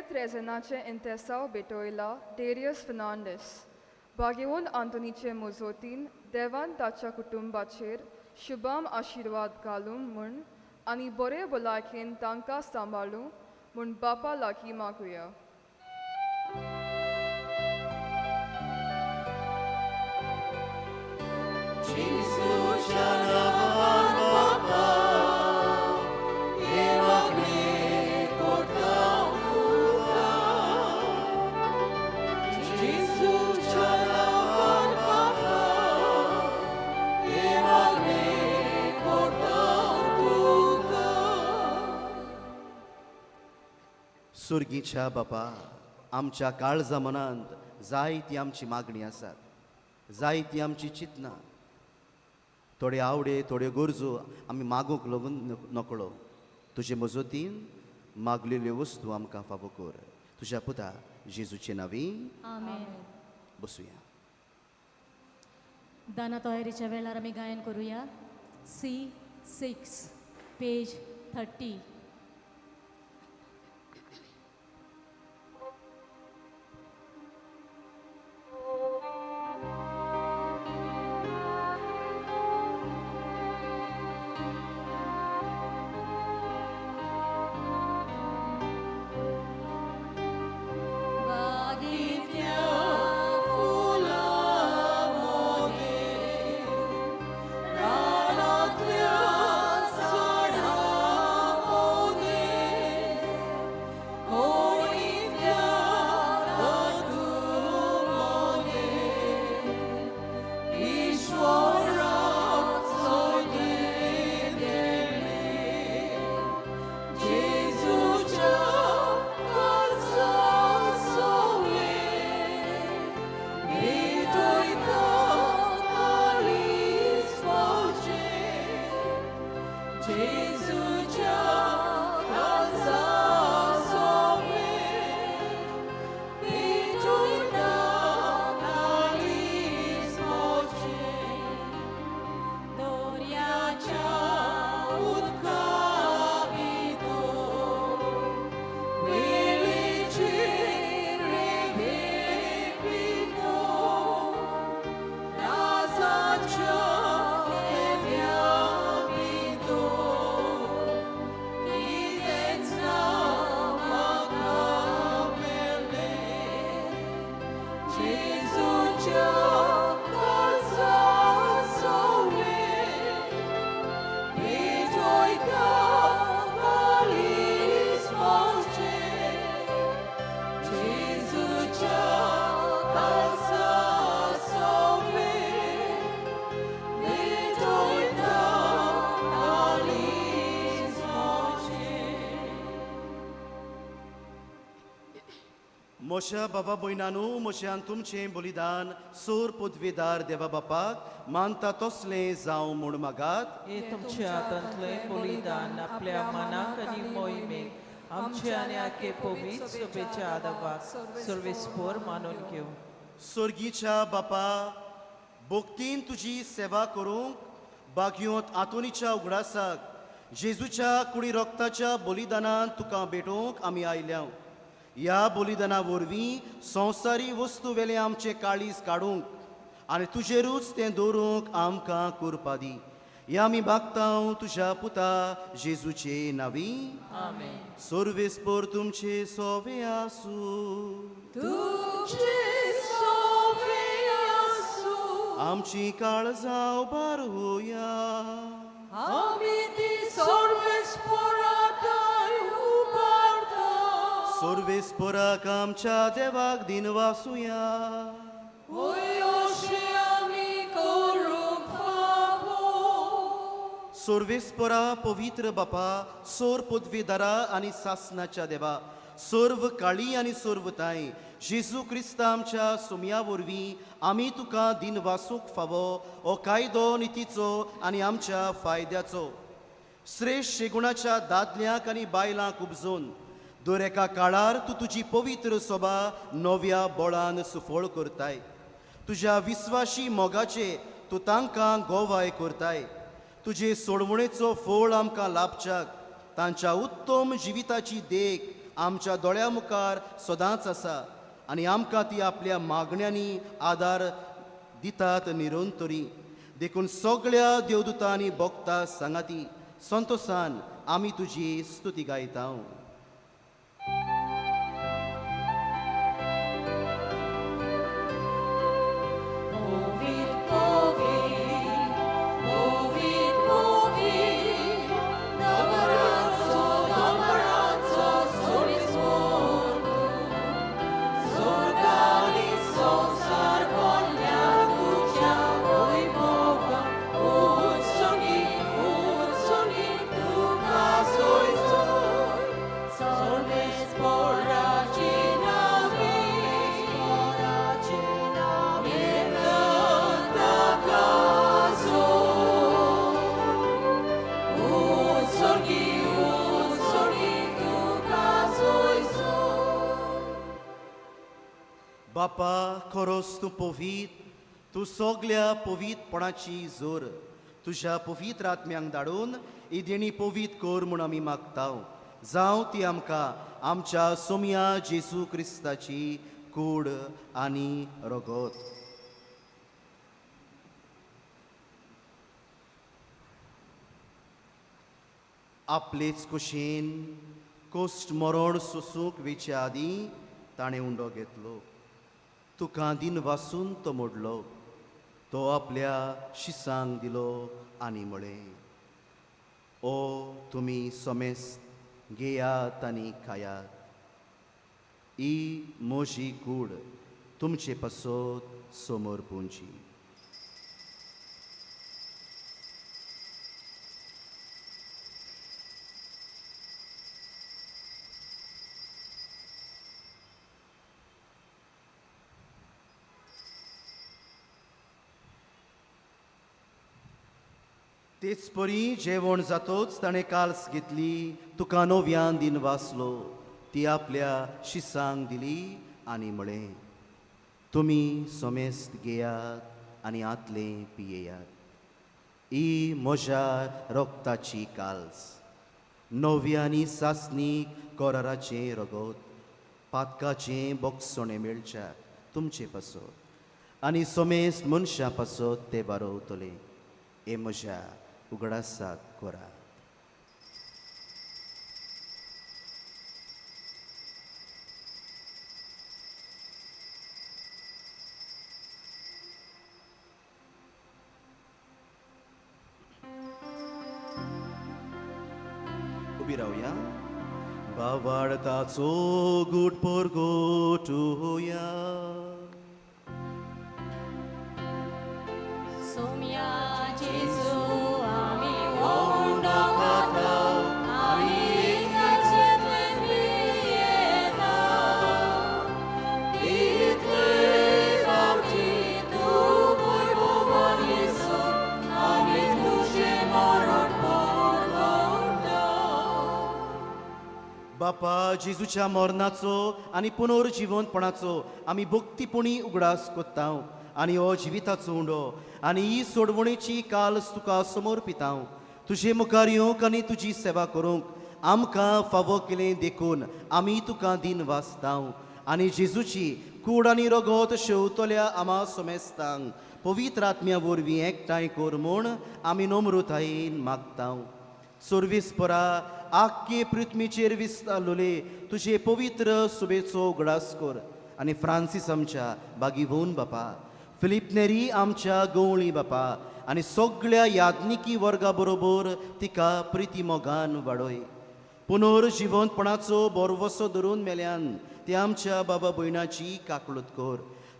त्रेजनाचे इंतेसाव भेटयला डेरियस फर्नांडीस भागेवन आंतोनीचे मुजोतीन देवान ताच्या कुटुंबाचेर शुभाम आशिर्वाद घालूं म्हूण आनी बरे भलायकेन तांकां सांबाळूं म्हूण बापा लागीं मागुया. सुर्गीच्या बापा, आमच्या काळजा मनांत जायती आमची मागणी आसात, जायती आमची चिंतनां, थोडे आवडे थोड्यो गरजो आमी मागूंक लागून नकळो. तुजे मजतीन मागलेल्यो वस्तू आमकां फावो कर. तुज्या पुता जेजूचे नांवी आमेन. बसुया. दाना तयारीच्या वेळार आमी गायन करुया. C6 page 30. म्हज्या बाबा भयणानू, म्हज्यान तुमचें बलिदान सोर पदवेदार देवा बापाक मानता तसलें जावं म्हूण मागात. हे तुमच्या हातांतलें बलिदान आपल्या मनाक आनी मोहिमेक आमच्या आनी आखे पवित्र सभेच्या आदावाक सर्वेस्पोर मानून घेवं. स्वर्गीच्या बापा, भक्तीन तुजी सेवा करूंक बागयोंत आंतोनीच्या उगडासाक जेजूच्या कुडी रोगताच्या बलिदानान तुका भेटोवंक आमी आयल्या. ह्या बलिदाना वरवीं संवसारी वस्तू वेलें आमचें काळीज काडूंक आनी तुजेरूच तें दवरूंक आमकां करपा दी. ह्या आमी मागता तुज्या पुता जेजूचे नांवी. आमेन. सर्वेस्पोर तुमचे सोवे आसूं. आमची काळजां उबारुया. सर्वेस्पोराक आमच्या देवाक दिनवासुया. सर्वेस्पोरा पवित्र बापा, सोर पदवीदारा आनी सासनाच्या देवा, सर्व काळी आनी सर्वताय जेजू क्रिस्ता आमच्या सुमया वरवीं आमी तुका दिनवासूंक फावो हो कायदो नितीचो आनी आमच्या फायद्याचो. श्रेश्ठ शेगुणाच्या दादल्यांक आनी बायलांक उपजून दर एका काळार तूं तुजी पवित्र सोबा नव्या बळान सुफळ करताय. तुज्या विस्वाशी मोगाचे तूं तांकां गोवाय करताय. तुजे सोडवणेचो फोळ आमकां लाभच्याक तांच्या उत्तम जिविताची देख आमच्या दोळ्या मुखार सदांच आसा आनी आमकां ती आपल्या मागण्यांनी आदार दितात निरंतरी. देखून सगळ्या देवदूतांनी भोगता सांगाती संतोसान आमी तुजी स्तुती गायता. Soy, soy. बापा खरोच तूं पवीत, तूं सगल्या पवीतपणाची जोर. तुज्या पवित्र आत्म्यांक धाडून ही देणी पवीत कर म्हूण आमी मागता. जावं ती आमकां आमच्या सोमया जेजू क्रिस्ताची कूड आनी रगत. आपलेच कुशीन कोश्ट मरण सोसूंक वेचे आदीं ताणें उंडो घेतलो. तुका दिन वासून तो मोडलो. तो आपल्या शिसांक दिलो आनी म्हळें, ओ तुमी समेस्त घेयात आनी खायात. ही म्हजी कूड तुमचे पासत समोर पुंची. तेच परी जेवण जातोच ताणें काल्स घेतली, तुका नव्यान दिन वाचलो, ती आपल्या शिसांक दिली आनी म्हळें, तुमी समेस्त घेयात आनी आतलें पियेयात. ही म्हज्या रक्ताची काल्स, नवी आनी सासणी कराराचें रगत, पातकाचें बोगसणें मेळच्या तुमचे पासत आनी समेस्त मनशां पासत ते बरोवतले. हे म्हज्या उगडासाक करात. उबी रावया. बावाडताचो गूट परगोटुया. सोम्या जेजू आमी उंडो खाता आनी ताचेंतलें पियेता. तितले फावटी तूं वैभवान येसून आमी तुजें मरण परगट्टा. बापा जेजूच्या मरणाचो आनी पुनर्जिवंतपणाचो आमी भक्तीपणी उगडास कोत्ता आनी हो जिविताचो उंडो आनी ही सोडवणेची काल्स तुका समर्पितांव. तुजे मुखार येवंक आनी तुजी सेवा करूंक आमकां फावो केलें देखून आमी तुका दिन वाचतांव. आनी जेजूची कूड आनी रगत शेवतल्या आमा समेस्तांक पवित्र आत्म्या वरवीं एकठांय कर म्हूण आमी नम्रतायेन मागतांव. सर्वीस परा आख्खे पृथ्वीचेर विस्तारलोले तुजे पवित्र सुबेचो उगडास कर आनी फ्रांसीस आमच्या बागीवोन बापा, फिलीप नेरी आमच्या गवळी बापा आनी सगळ्या याज्ञिकी वर्गा बरोबर तिका प्रिती मोगान वाडय. पुनर्जिवंतपणाचो बोरवसो धरून मेल्यान ते आमच्या बाबा भयणाची काकळूत कर.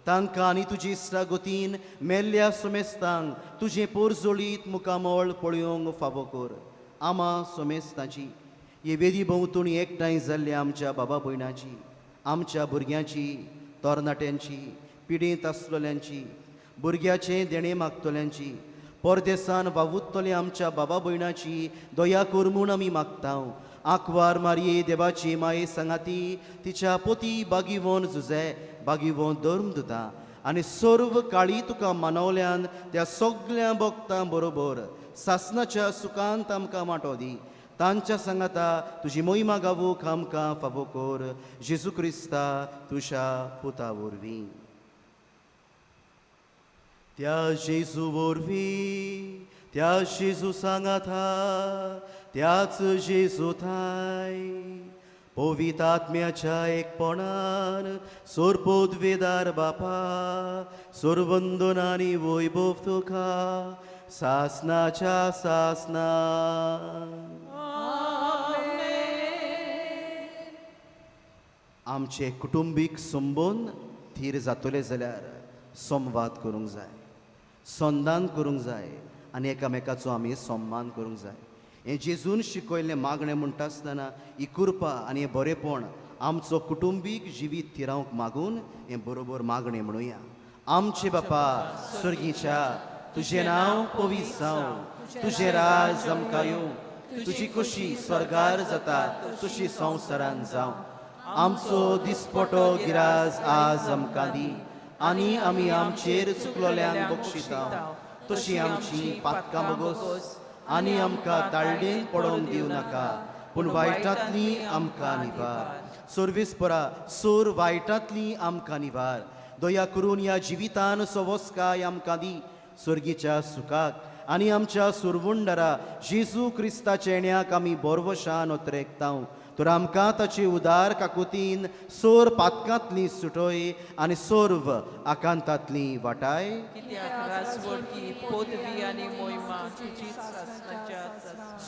तांकां आनी तुजी इश्टागतीन मेल्ल्या सोमेस्तांक तुजें पोरजोळीत मुखामळ पळोवंक फावो कर. आमा सोमेस्तांची हे वेदी भोंवतणी एकठांय जाल्ल्या आमच्या बाबा भयणाची, आमच्या भुरग्यांची, तरणाट्यांची, पिडेंत आसलेल्यांची, भुरग्याचें देणें मागतल्यांची, परदेसान वावुरतले आमच्या बाबा भयणाची दया कर म्हूण आमी मागता. आंकवार मारये देवाची माये सांगाती तिच्या पोती बागीवोन जुजे बागीवोन धर्म दिता आनी सर्व काळी तुका मानवल्यान त्या सगळ्या भक्तां बरोबर सासनाच्या सुखांत आमकां वांटो दी. तांच्या सांगाता तुजी मोहिमा गावूंक आमकां फावो कर. जेजू क्रिस्ता तुज्या पुता वरवीं. त्या जेजू वरवीं, त्या जेजू सांगाता, त्याच जेजू थाय पवित्र आत्म्याच्या एकपणान सोरपोदवेदार बापा सोरवंदन आनी वैभव तुका सासनाच्या सासना. आमचे कुटुंबीक संबंद थीर जातले जाल्यार संवाद करूंक जाय, संदान करूंक जाय आनी एकामेकाचो आमी सन्मान करूंक जाय. हें जेजून शिकयल्लें मागणें म्हणटा आसतना ही कृपा आनी हें बरेंपण आमचो कुटुंबीक जिवीत थिरावंक मागून हें बरोबर मागणें म्हणुया. आमचे बापा स्वर्गीच्या, तुजें नांव पवित्र जावं, तुजें राज आमकां येवं, तुजी खोशी स्वर्गार जाता तशी संवसारान जावं. आमचो दिसपटो गिराज आज आमकां दी आनी आमी आमचेर चुकलोल्यांक बक्षिता तशी आमची पातकां बगोस आनी आमकां ताळडेन पडोवंक दिवं नाका पूण वायटांतली आमकां निवार. सर्वेस्परा सोर वायटांतली आमकां निवार. दया करून ह्या जिवितान सवस्काय आमकां दी सर्गीच्या सुखाक आनी आमच्या सुरवुंडरा जेजू क्रिस्ताच्या येण्याक आमी बोरवशान ओतरेकतांव. तर आमकां ताची उदार काकुतीन सोर पातकांतली सुटय आनी सोर्व आकांतांतली वाटाय.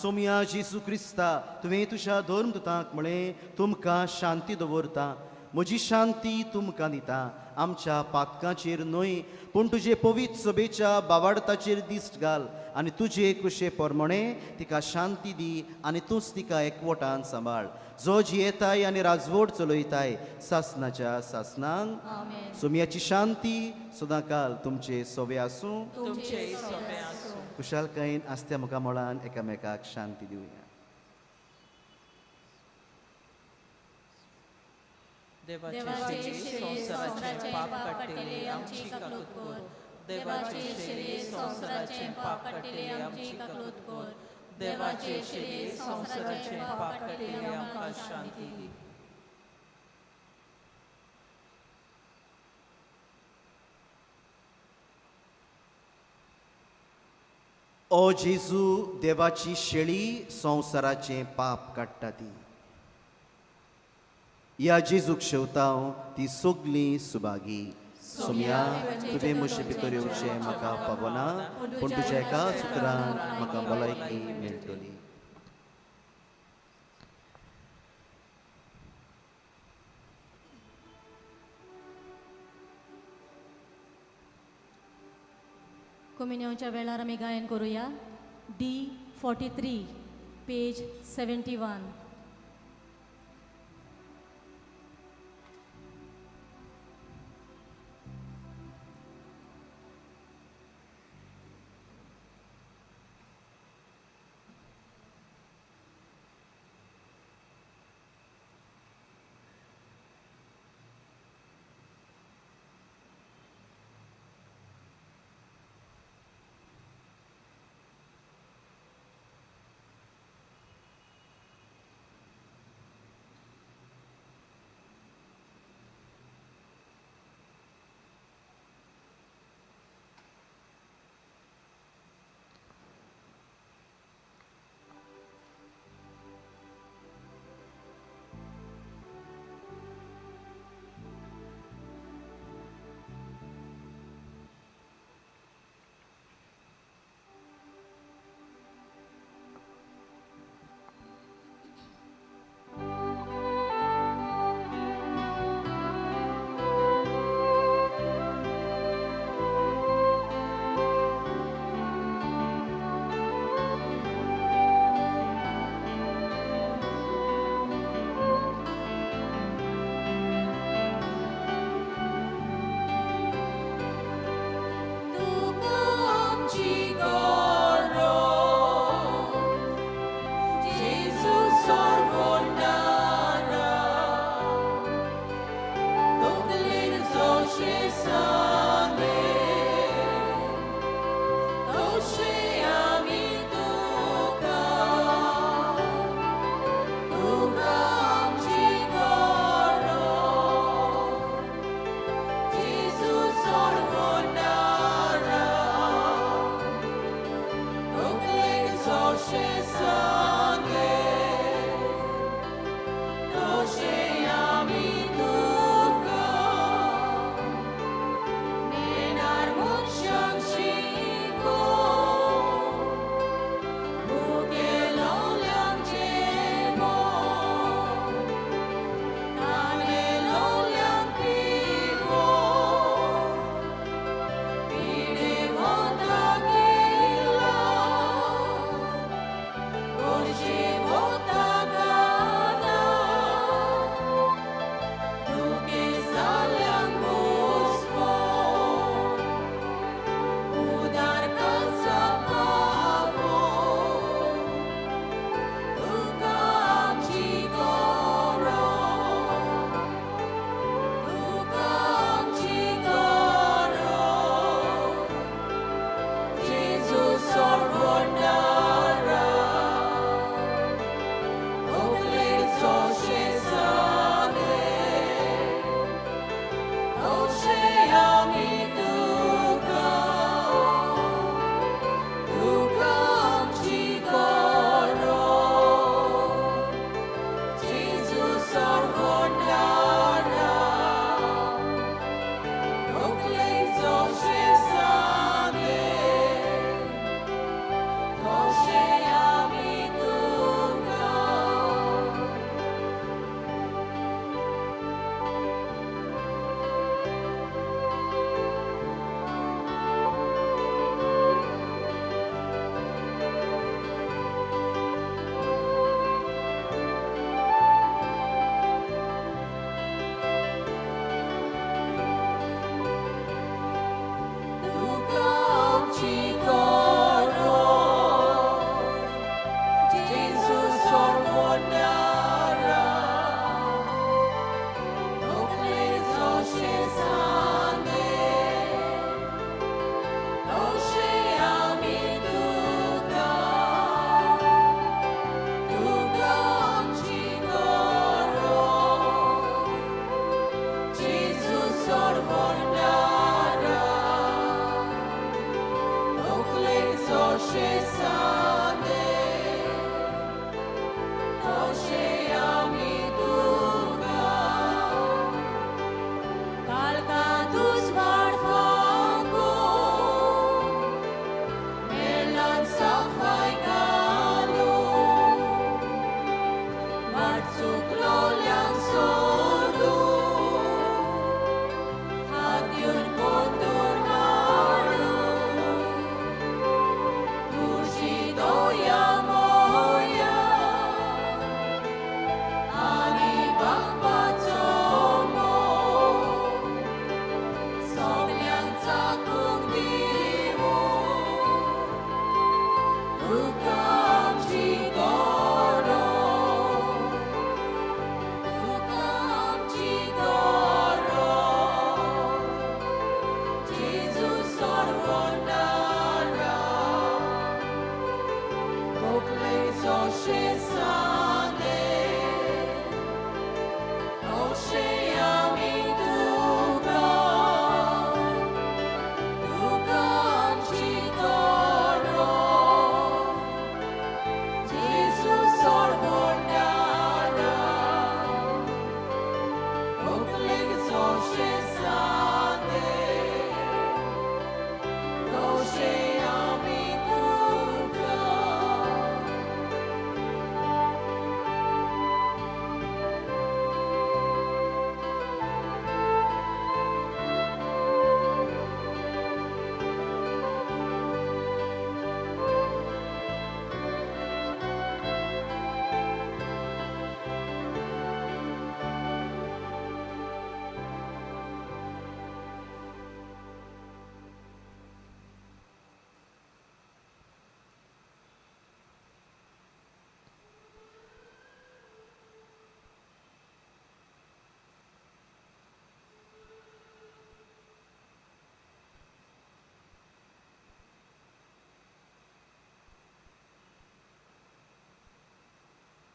सोमया जेजू क्रिस्ता तुवें तुज्या धर्मदूतांक म्हळें तुमकां शांती दवरता, म्हजी शांती तुमकां दिता. आमच्या पातकांचेर न्हय पूण तुजे पवित्र सभेच्या बावाडताचेर दिश्ट घाल आनी तुजे कुशे प्रमाणे तिका शांती दी आनी तूंच तिका एकवटान सांबाळ, जो जियेताय आनी राजवट चलयताय सासनाच्या सासनांक. सोमयाची शांती सदांकाल तुमचे सोवे आसूं. खुशालकायेन आसत्या मुखामळान एकामेकाक शांती दिवया. देवाचे संवसाराचे पाप काडटले आमची काकूत कर. देवाचे शेले संवसाराचे पाप काडटले आमची काकूत कर. देवाचे शेले संवसाराचे पाप काडटले आमकां शांती दी. ओ जेजू देवाची शेळी संवसाराचें पाप काडटा ती. ह्या जेजूक शेवतांव ती सगळीं सुभागी. सोमया तुवें म्हजे भितर येवचें म्हाका फावना पूण तुज्या एका सुत्रान म्हाका भलायकी मेळटली. कोमिन्यांच्या वेळार आमी गायन करुया. D 43 page 71.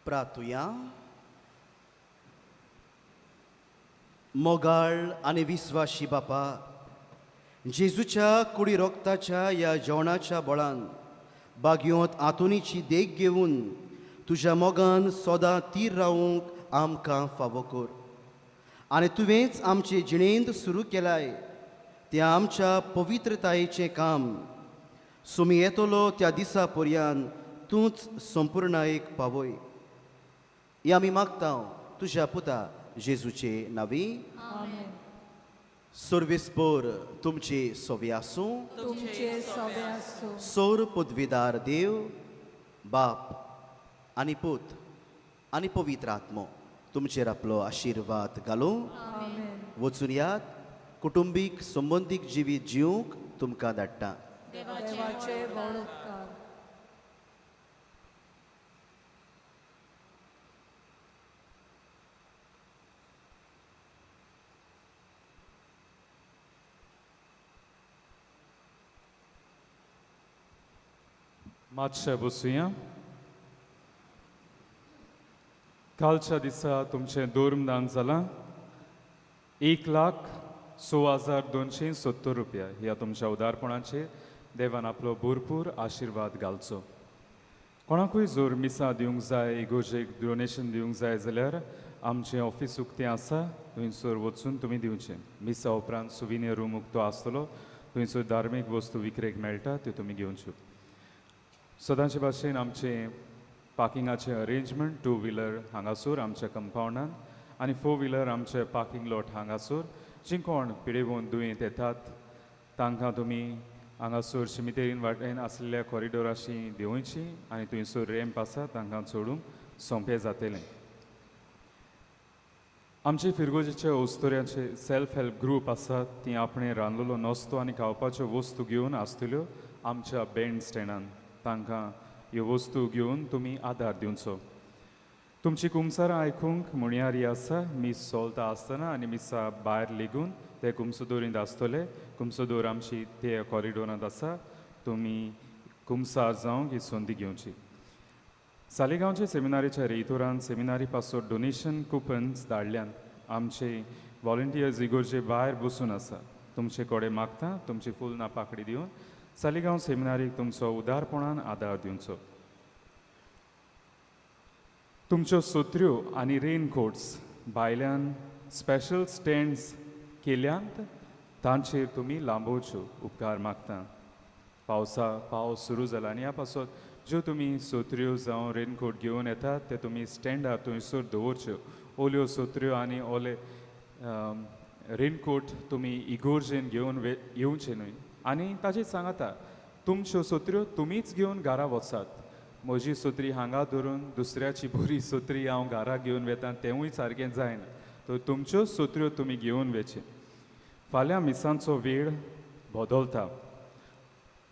प्रातुया. मोगाळ आनी विस्वाशी बापा, जेजूच्या कुडी रोगताच्या ह्या जेवणाच्या बळान बागयोंत आतोनीची देख घेवन तुज्या मोगान सदां तीर रावूंक आमकां फावो कर आनी तुवेंच आमचे जिणेंत सुरू केलाय तें आमच्या पवित्रतायेचें काम सुमी येतलो त्या दिसा पर्यान तूंच संपुर्णायेक पावय. हें आमी मागता तुज्या पुता जेजूचे नांवी. सर्वेस्पर तुमचे सोवे आसूं. तुमचे सोबे आसूं. सोर पदवीदार देव बाप आनी पूत आनी पवित्र आत्मो तुमचेर आपलो आशिर्वाद घालूं. वचून यात कुटुंबीक संबंदीक जिवीत जिवंक तुमकां धाडटा. देवाचे व्हड उपकार. मातशें बसुया. कालच्या दिसा तुमचें धर्मदान जालां 1,06,270 रुपया. ह्या तुमच्या उदारपणाचेर देवान आपलो भरपूर आशिर्वाद घालचो. कोणाकूय जर मिसां दिवंक जाय, इगोर्जेक डोनेशन दिवंक जाय जाल्यार आमचें ऑफीस उक्तें आसा, थंयसर वचून तुमी दिवचें. मिसा उपरांत सुविनियर रूम उक्तो आसतलो, थंयसर धार्मीक वस्तू विक्रेक मेळटा त्यो तुमी घेवच्यो. सदांचे भाशेन आमचें पार्किंगाचें अरेंजमेंट 2 व्हिलर हांगासर आमच्या कंपावंडान आनी 4 व्हिलर आमचे पार्किंग लॉट हांगासर. जी कोण पिडेवन दुयेंत येतात तांकां तुमी हांगासर शिमितेरीन वाटेन आसलेल्या कॉरिडोराशी देंवोवची आनी थंयसर रॅम्प आसा तांकां चडूंक सोंपें जातलें. आमचे फिरगोजेचे अस्तुऱ्याचे सेल्फ हेल्प ग्रूप आसात, ती आपणें रांदलेलो नस्तो आनी खावपाच्यो वस्तू घेवन आसतल्यो आमच्या बँड स्टँडान. तांकां ह्यो वस्तू घेवन तुमी आदार दिवचो. तुमची कुमसारां आयकूंक म्हणयारी आसा. मीस चलता आसतना आनी मिसा भायर लेगून ते कुमसोदोरींत आसतले. कुमसोदोर आमची ते कॉरिडोरांत आसा, तुमी कुमसार जावंक ही संदी घेवची. सालिगांवचे सेमिनारीच्या रेयतोरान सेमिनारी पासत डोनेशन कुपन्स धाडल्यान. आमचे वॉलंटियर्स इगोर्जे भायर बसून आसा, तुमचे कडेन मागता तुमची फूल ना पाकडी दिवन सालिगांव सेमिनारीक तुमचो उदारपणान आदार दिवचो. तुमच्यो सोत्र्यो आनी रेनकोट्स भायल्यान स्पेशल स्टँड्स केल्यांत तांचेर तुमी लांबोवच्यो उपकार मागता. पावस सुरू जाला आनी ह्या पासत ज्यो तुमी सोत्र्यो जावं रेनकोट घेवन येतात ते तुमी स्टँडार थंयसर दवरच्यो. ओल्यो सोत्र्यो आनी ओले रेनकोट तुमी इगोर्जेन घेवन येवचे न्हय. आनी ताचेर सांगाता तुमच्यो सोत्र्यो तुमीच घेवन घरा वचात. म्हजी सोत्री हांगा धरून दुसऱ्याची बरी सोत्री हांव घरा घेवन वेता तेंवूय सारकें जायना, तर तुमच्यो सोत्र्यो तुमी घेवन वेचे. फाल्यां मिसांचो वेळ बदलता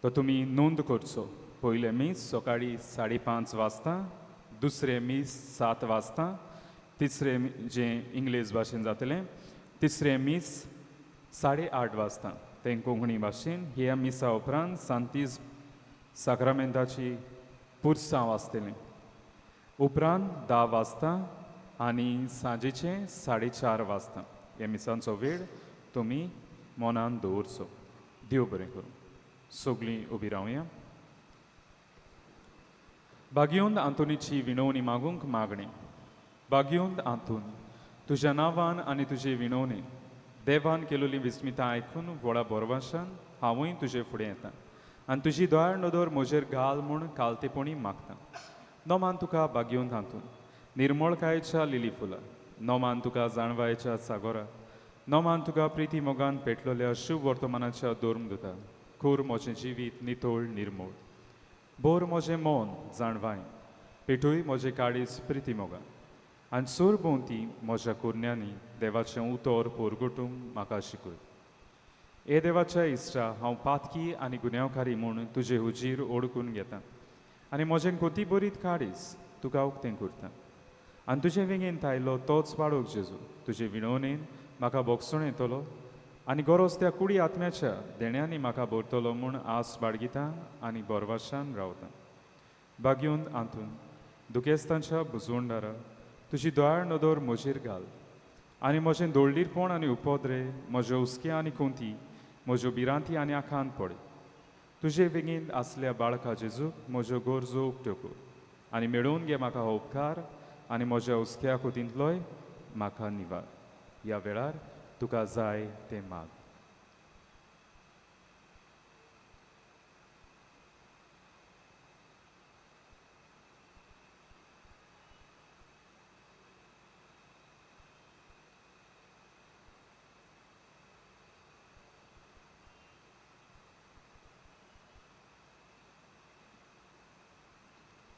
तो तुमी नोंद करचो. पयलें मीस सकाळीं 5:30 वाजता, दुसरें मीस 7 वाजता, तिसरें जें इंग्लीश भाशेन जातलें तिसरें मीस 8:30 वाजता तें कोंकणी भाशेन. ह्या मिसा उपरांत सांतीस साक्रामेंताची पुरसांव आसतलें. उपरांत 10 वाजता आनी सांजेचें 4:30 वाजता. ह्या मिसांचो वेळ तुमी मनान दवरचो. देव बरें करूं. सगळीं उबी रावया. बागयोंत आंतोनीची विणवणी मागूंक मागणें. बागयोंत आंतोनी, तुज्या नांवान आनी तुजे विणवणेन देवान केलोली विस्मिता आयकून व्हडा बोरवाशान हांवूय तुजे फुडें येता आनी तुजी दयाळ नदर म्हजेर घाल म्हूण कालतेपणी मागता. नोमान तुका बागयोंत आंतोन निर्मळकायेच्या लिली फुलां, नोमान तुका जाणवायेच्या सागोरा, नोमान तुका प्रिती मोगान पेटलोल्या शुभ वर्तमानाच्या धर्मदुता. कोर म्हजें जिवीत नितळ निर्मळ, बोर म्हजें मन जाणवाय, पेटूय म्हजें काळीज प्रिती मोगान आनी सोर भोंवती म्हज्या कुरण्यांनी देवाचें उतर पोरगोटूंक म्हाका शिकय. हे देवाच्या इश्टा, हांव पातकी आनी गुन्यांवकारी म्हूण तुजे हुजीर ओडकून घेता आनी म्हजें कोती बरीत काडीस तुका उक्तें करता आनी तुजे वेंगेंत आयलो तोच बाळोक जेजू तुजे विणवणेन म्हाका बोगसण येतलो आनी गरज त्या कुडी आत्म्याच्या देण्यांनी म्हाका भरतलो म्हूण आस बाळगिता आनी बोरवाशान रावता. बागयोन आंतून दुखेस्तांच्या बुजवणदारा तुजी दयाळ नदर म्हजेर घाल आनी म्हजें दोळडीरपण आनी उपद्रे म्हज्यो हुस्के आनी कोंती म्हज्यो भिरांती आनी आखांत पड. तुजे वेगीन आसल्या बाळका जेजूक म्हज्यो गरजो उक्त्यो कर आनी मेळोवन घे म्हाका हो उपकार आनी म्हज्या हुस्क्या कोतींतलोय म्हाका निवार. ह्या वेळार तुका जाय तें माग.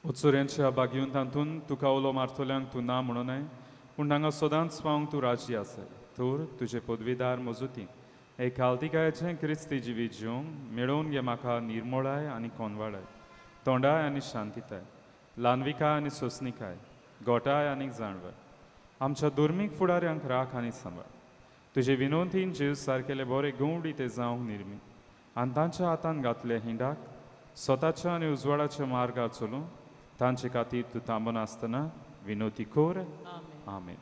उत्सुऱ्यांच्या बागीवन तातूंत तुका उलो मारतल्यांक तूं ना म्हणूनय पूण तांकां सदांच पावंक तूं राजी आसाय. तर तुजे पदवीदार मजुती एक खालतिकायेचें क्रिस्ती जिवीत जिवंक मेळोवन घे म्हाका निर्मोळाय आनी कोनवाळाय, तोंडाय आनी शांतिताय, ल्हानविकाय आनी सोंसणिकाय, गोटाय आनी जाणवाय. आमच्या धर्मीक फुडाऱ्यांक राख आनी सांबाळ. तुजे विनोदीन जीव सारकेले बरे गवडी ते जावंक निर्मी आनी तांच्या हातान घातले हिंडाक स्वताच्या आनी उजवाडाच्या मार्गार चलूं तांचे खातीर तूं थांबनासतना विनोती कर. आमेन.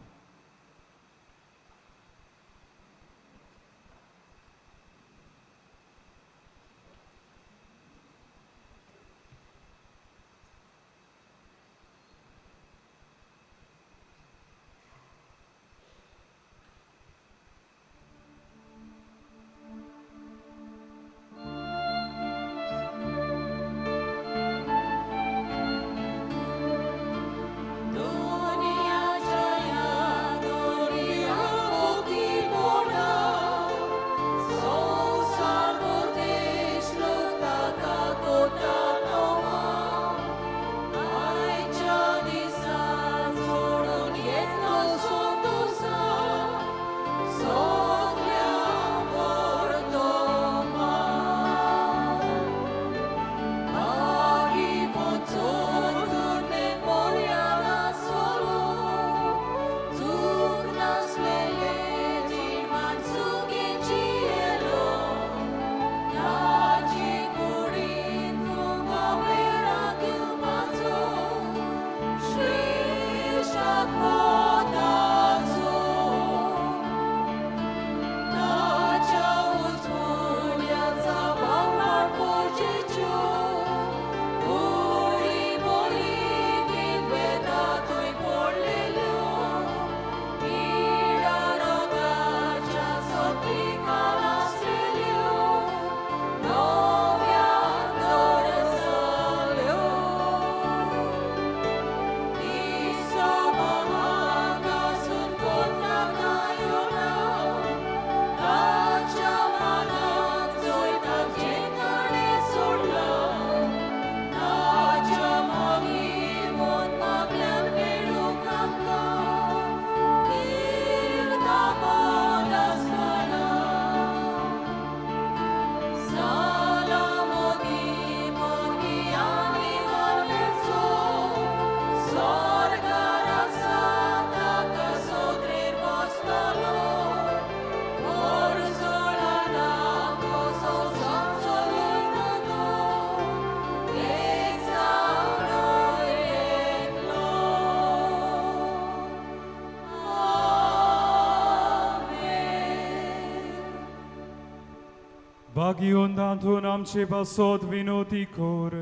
भाग्योन तातूंत आमचे पासत विनोती कर.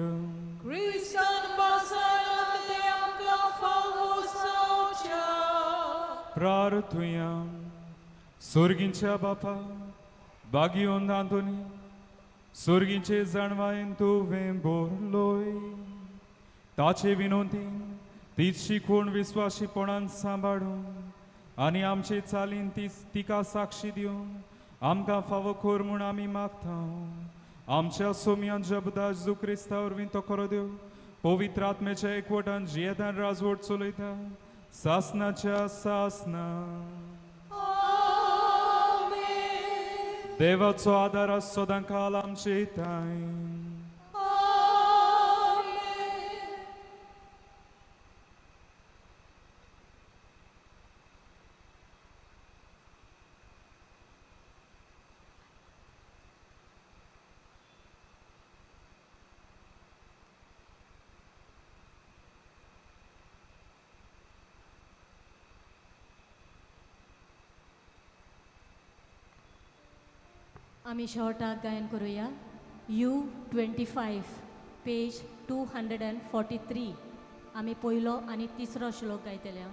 क्रिस्तान पासत ते आमकां फावो जावच्या. प्रार्थुया. सोर्गींच्या बापा भाग्योन तातूंत सोर्गींचे जाणवायेन तुवें बोरलोय ताचे विनोतीन तीच शिकवण विस्वाशीपणान सांबाळून आनी आमचे चालीन ती तिका साक्षी दिवन आमकां फावो कर म्हूण आमी मागता. आमच्या सोम्यान जबदास जेजू क्रिस्ता वरवीं तो खरो देव पवित्र आत्म्याच्या एकवटान जियेतान राजवट चलयता सासनाच्या सासना. देवाचो आदार आस सदां काल आमचे ठांय. आमी शेवटाक गायन करुया U 25 page 243. आमी पयलो आनी तिसरो श्लोक गायतले.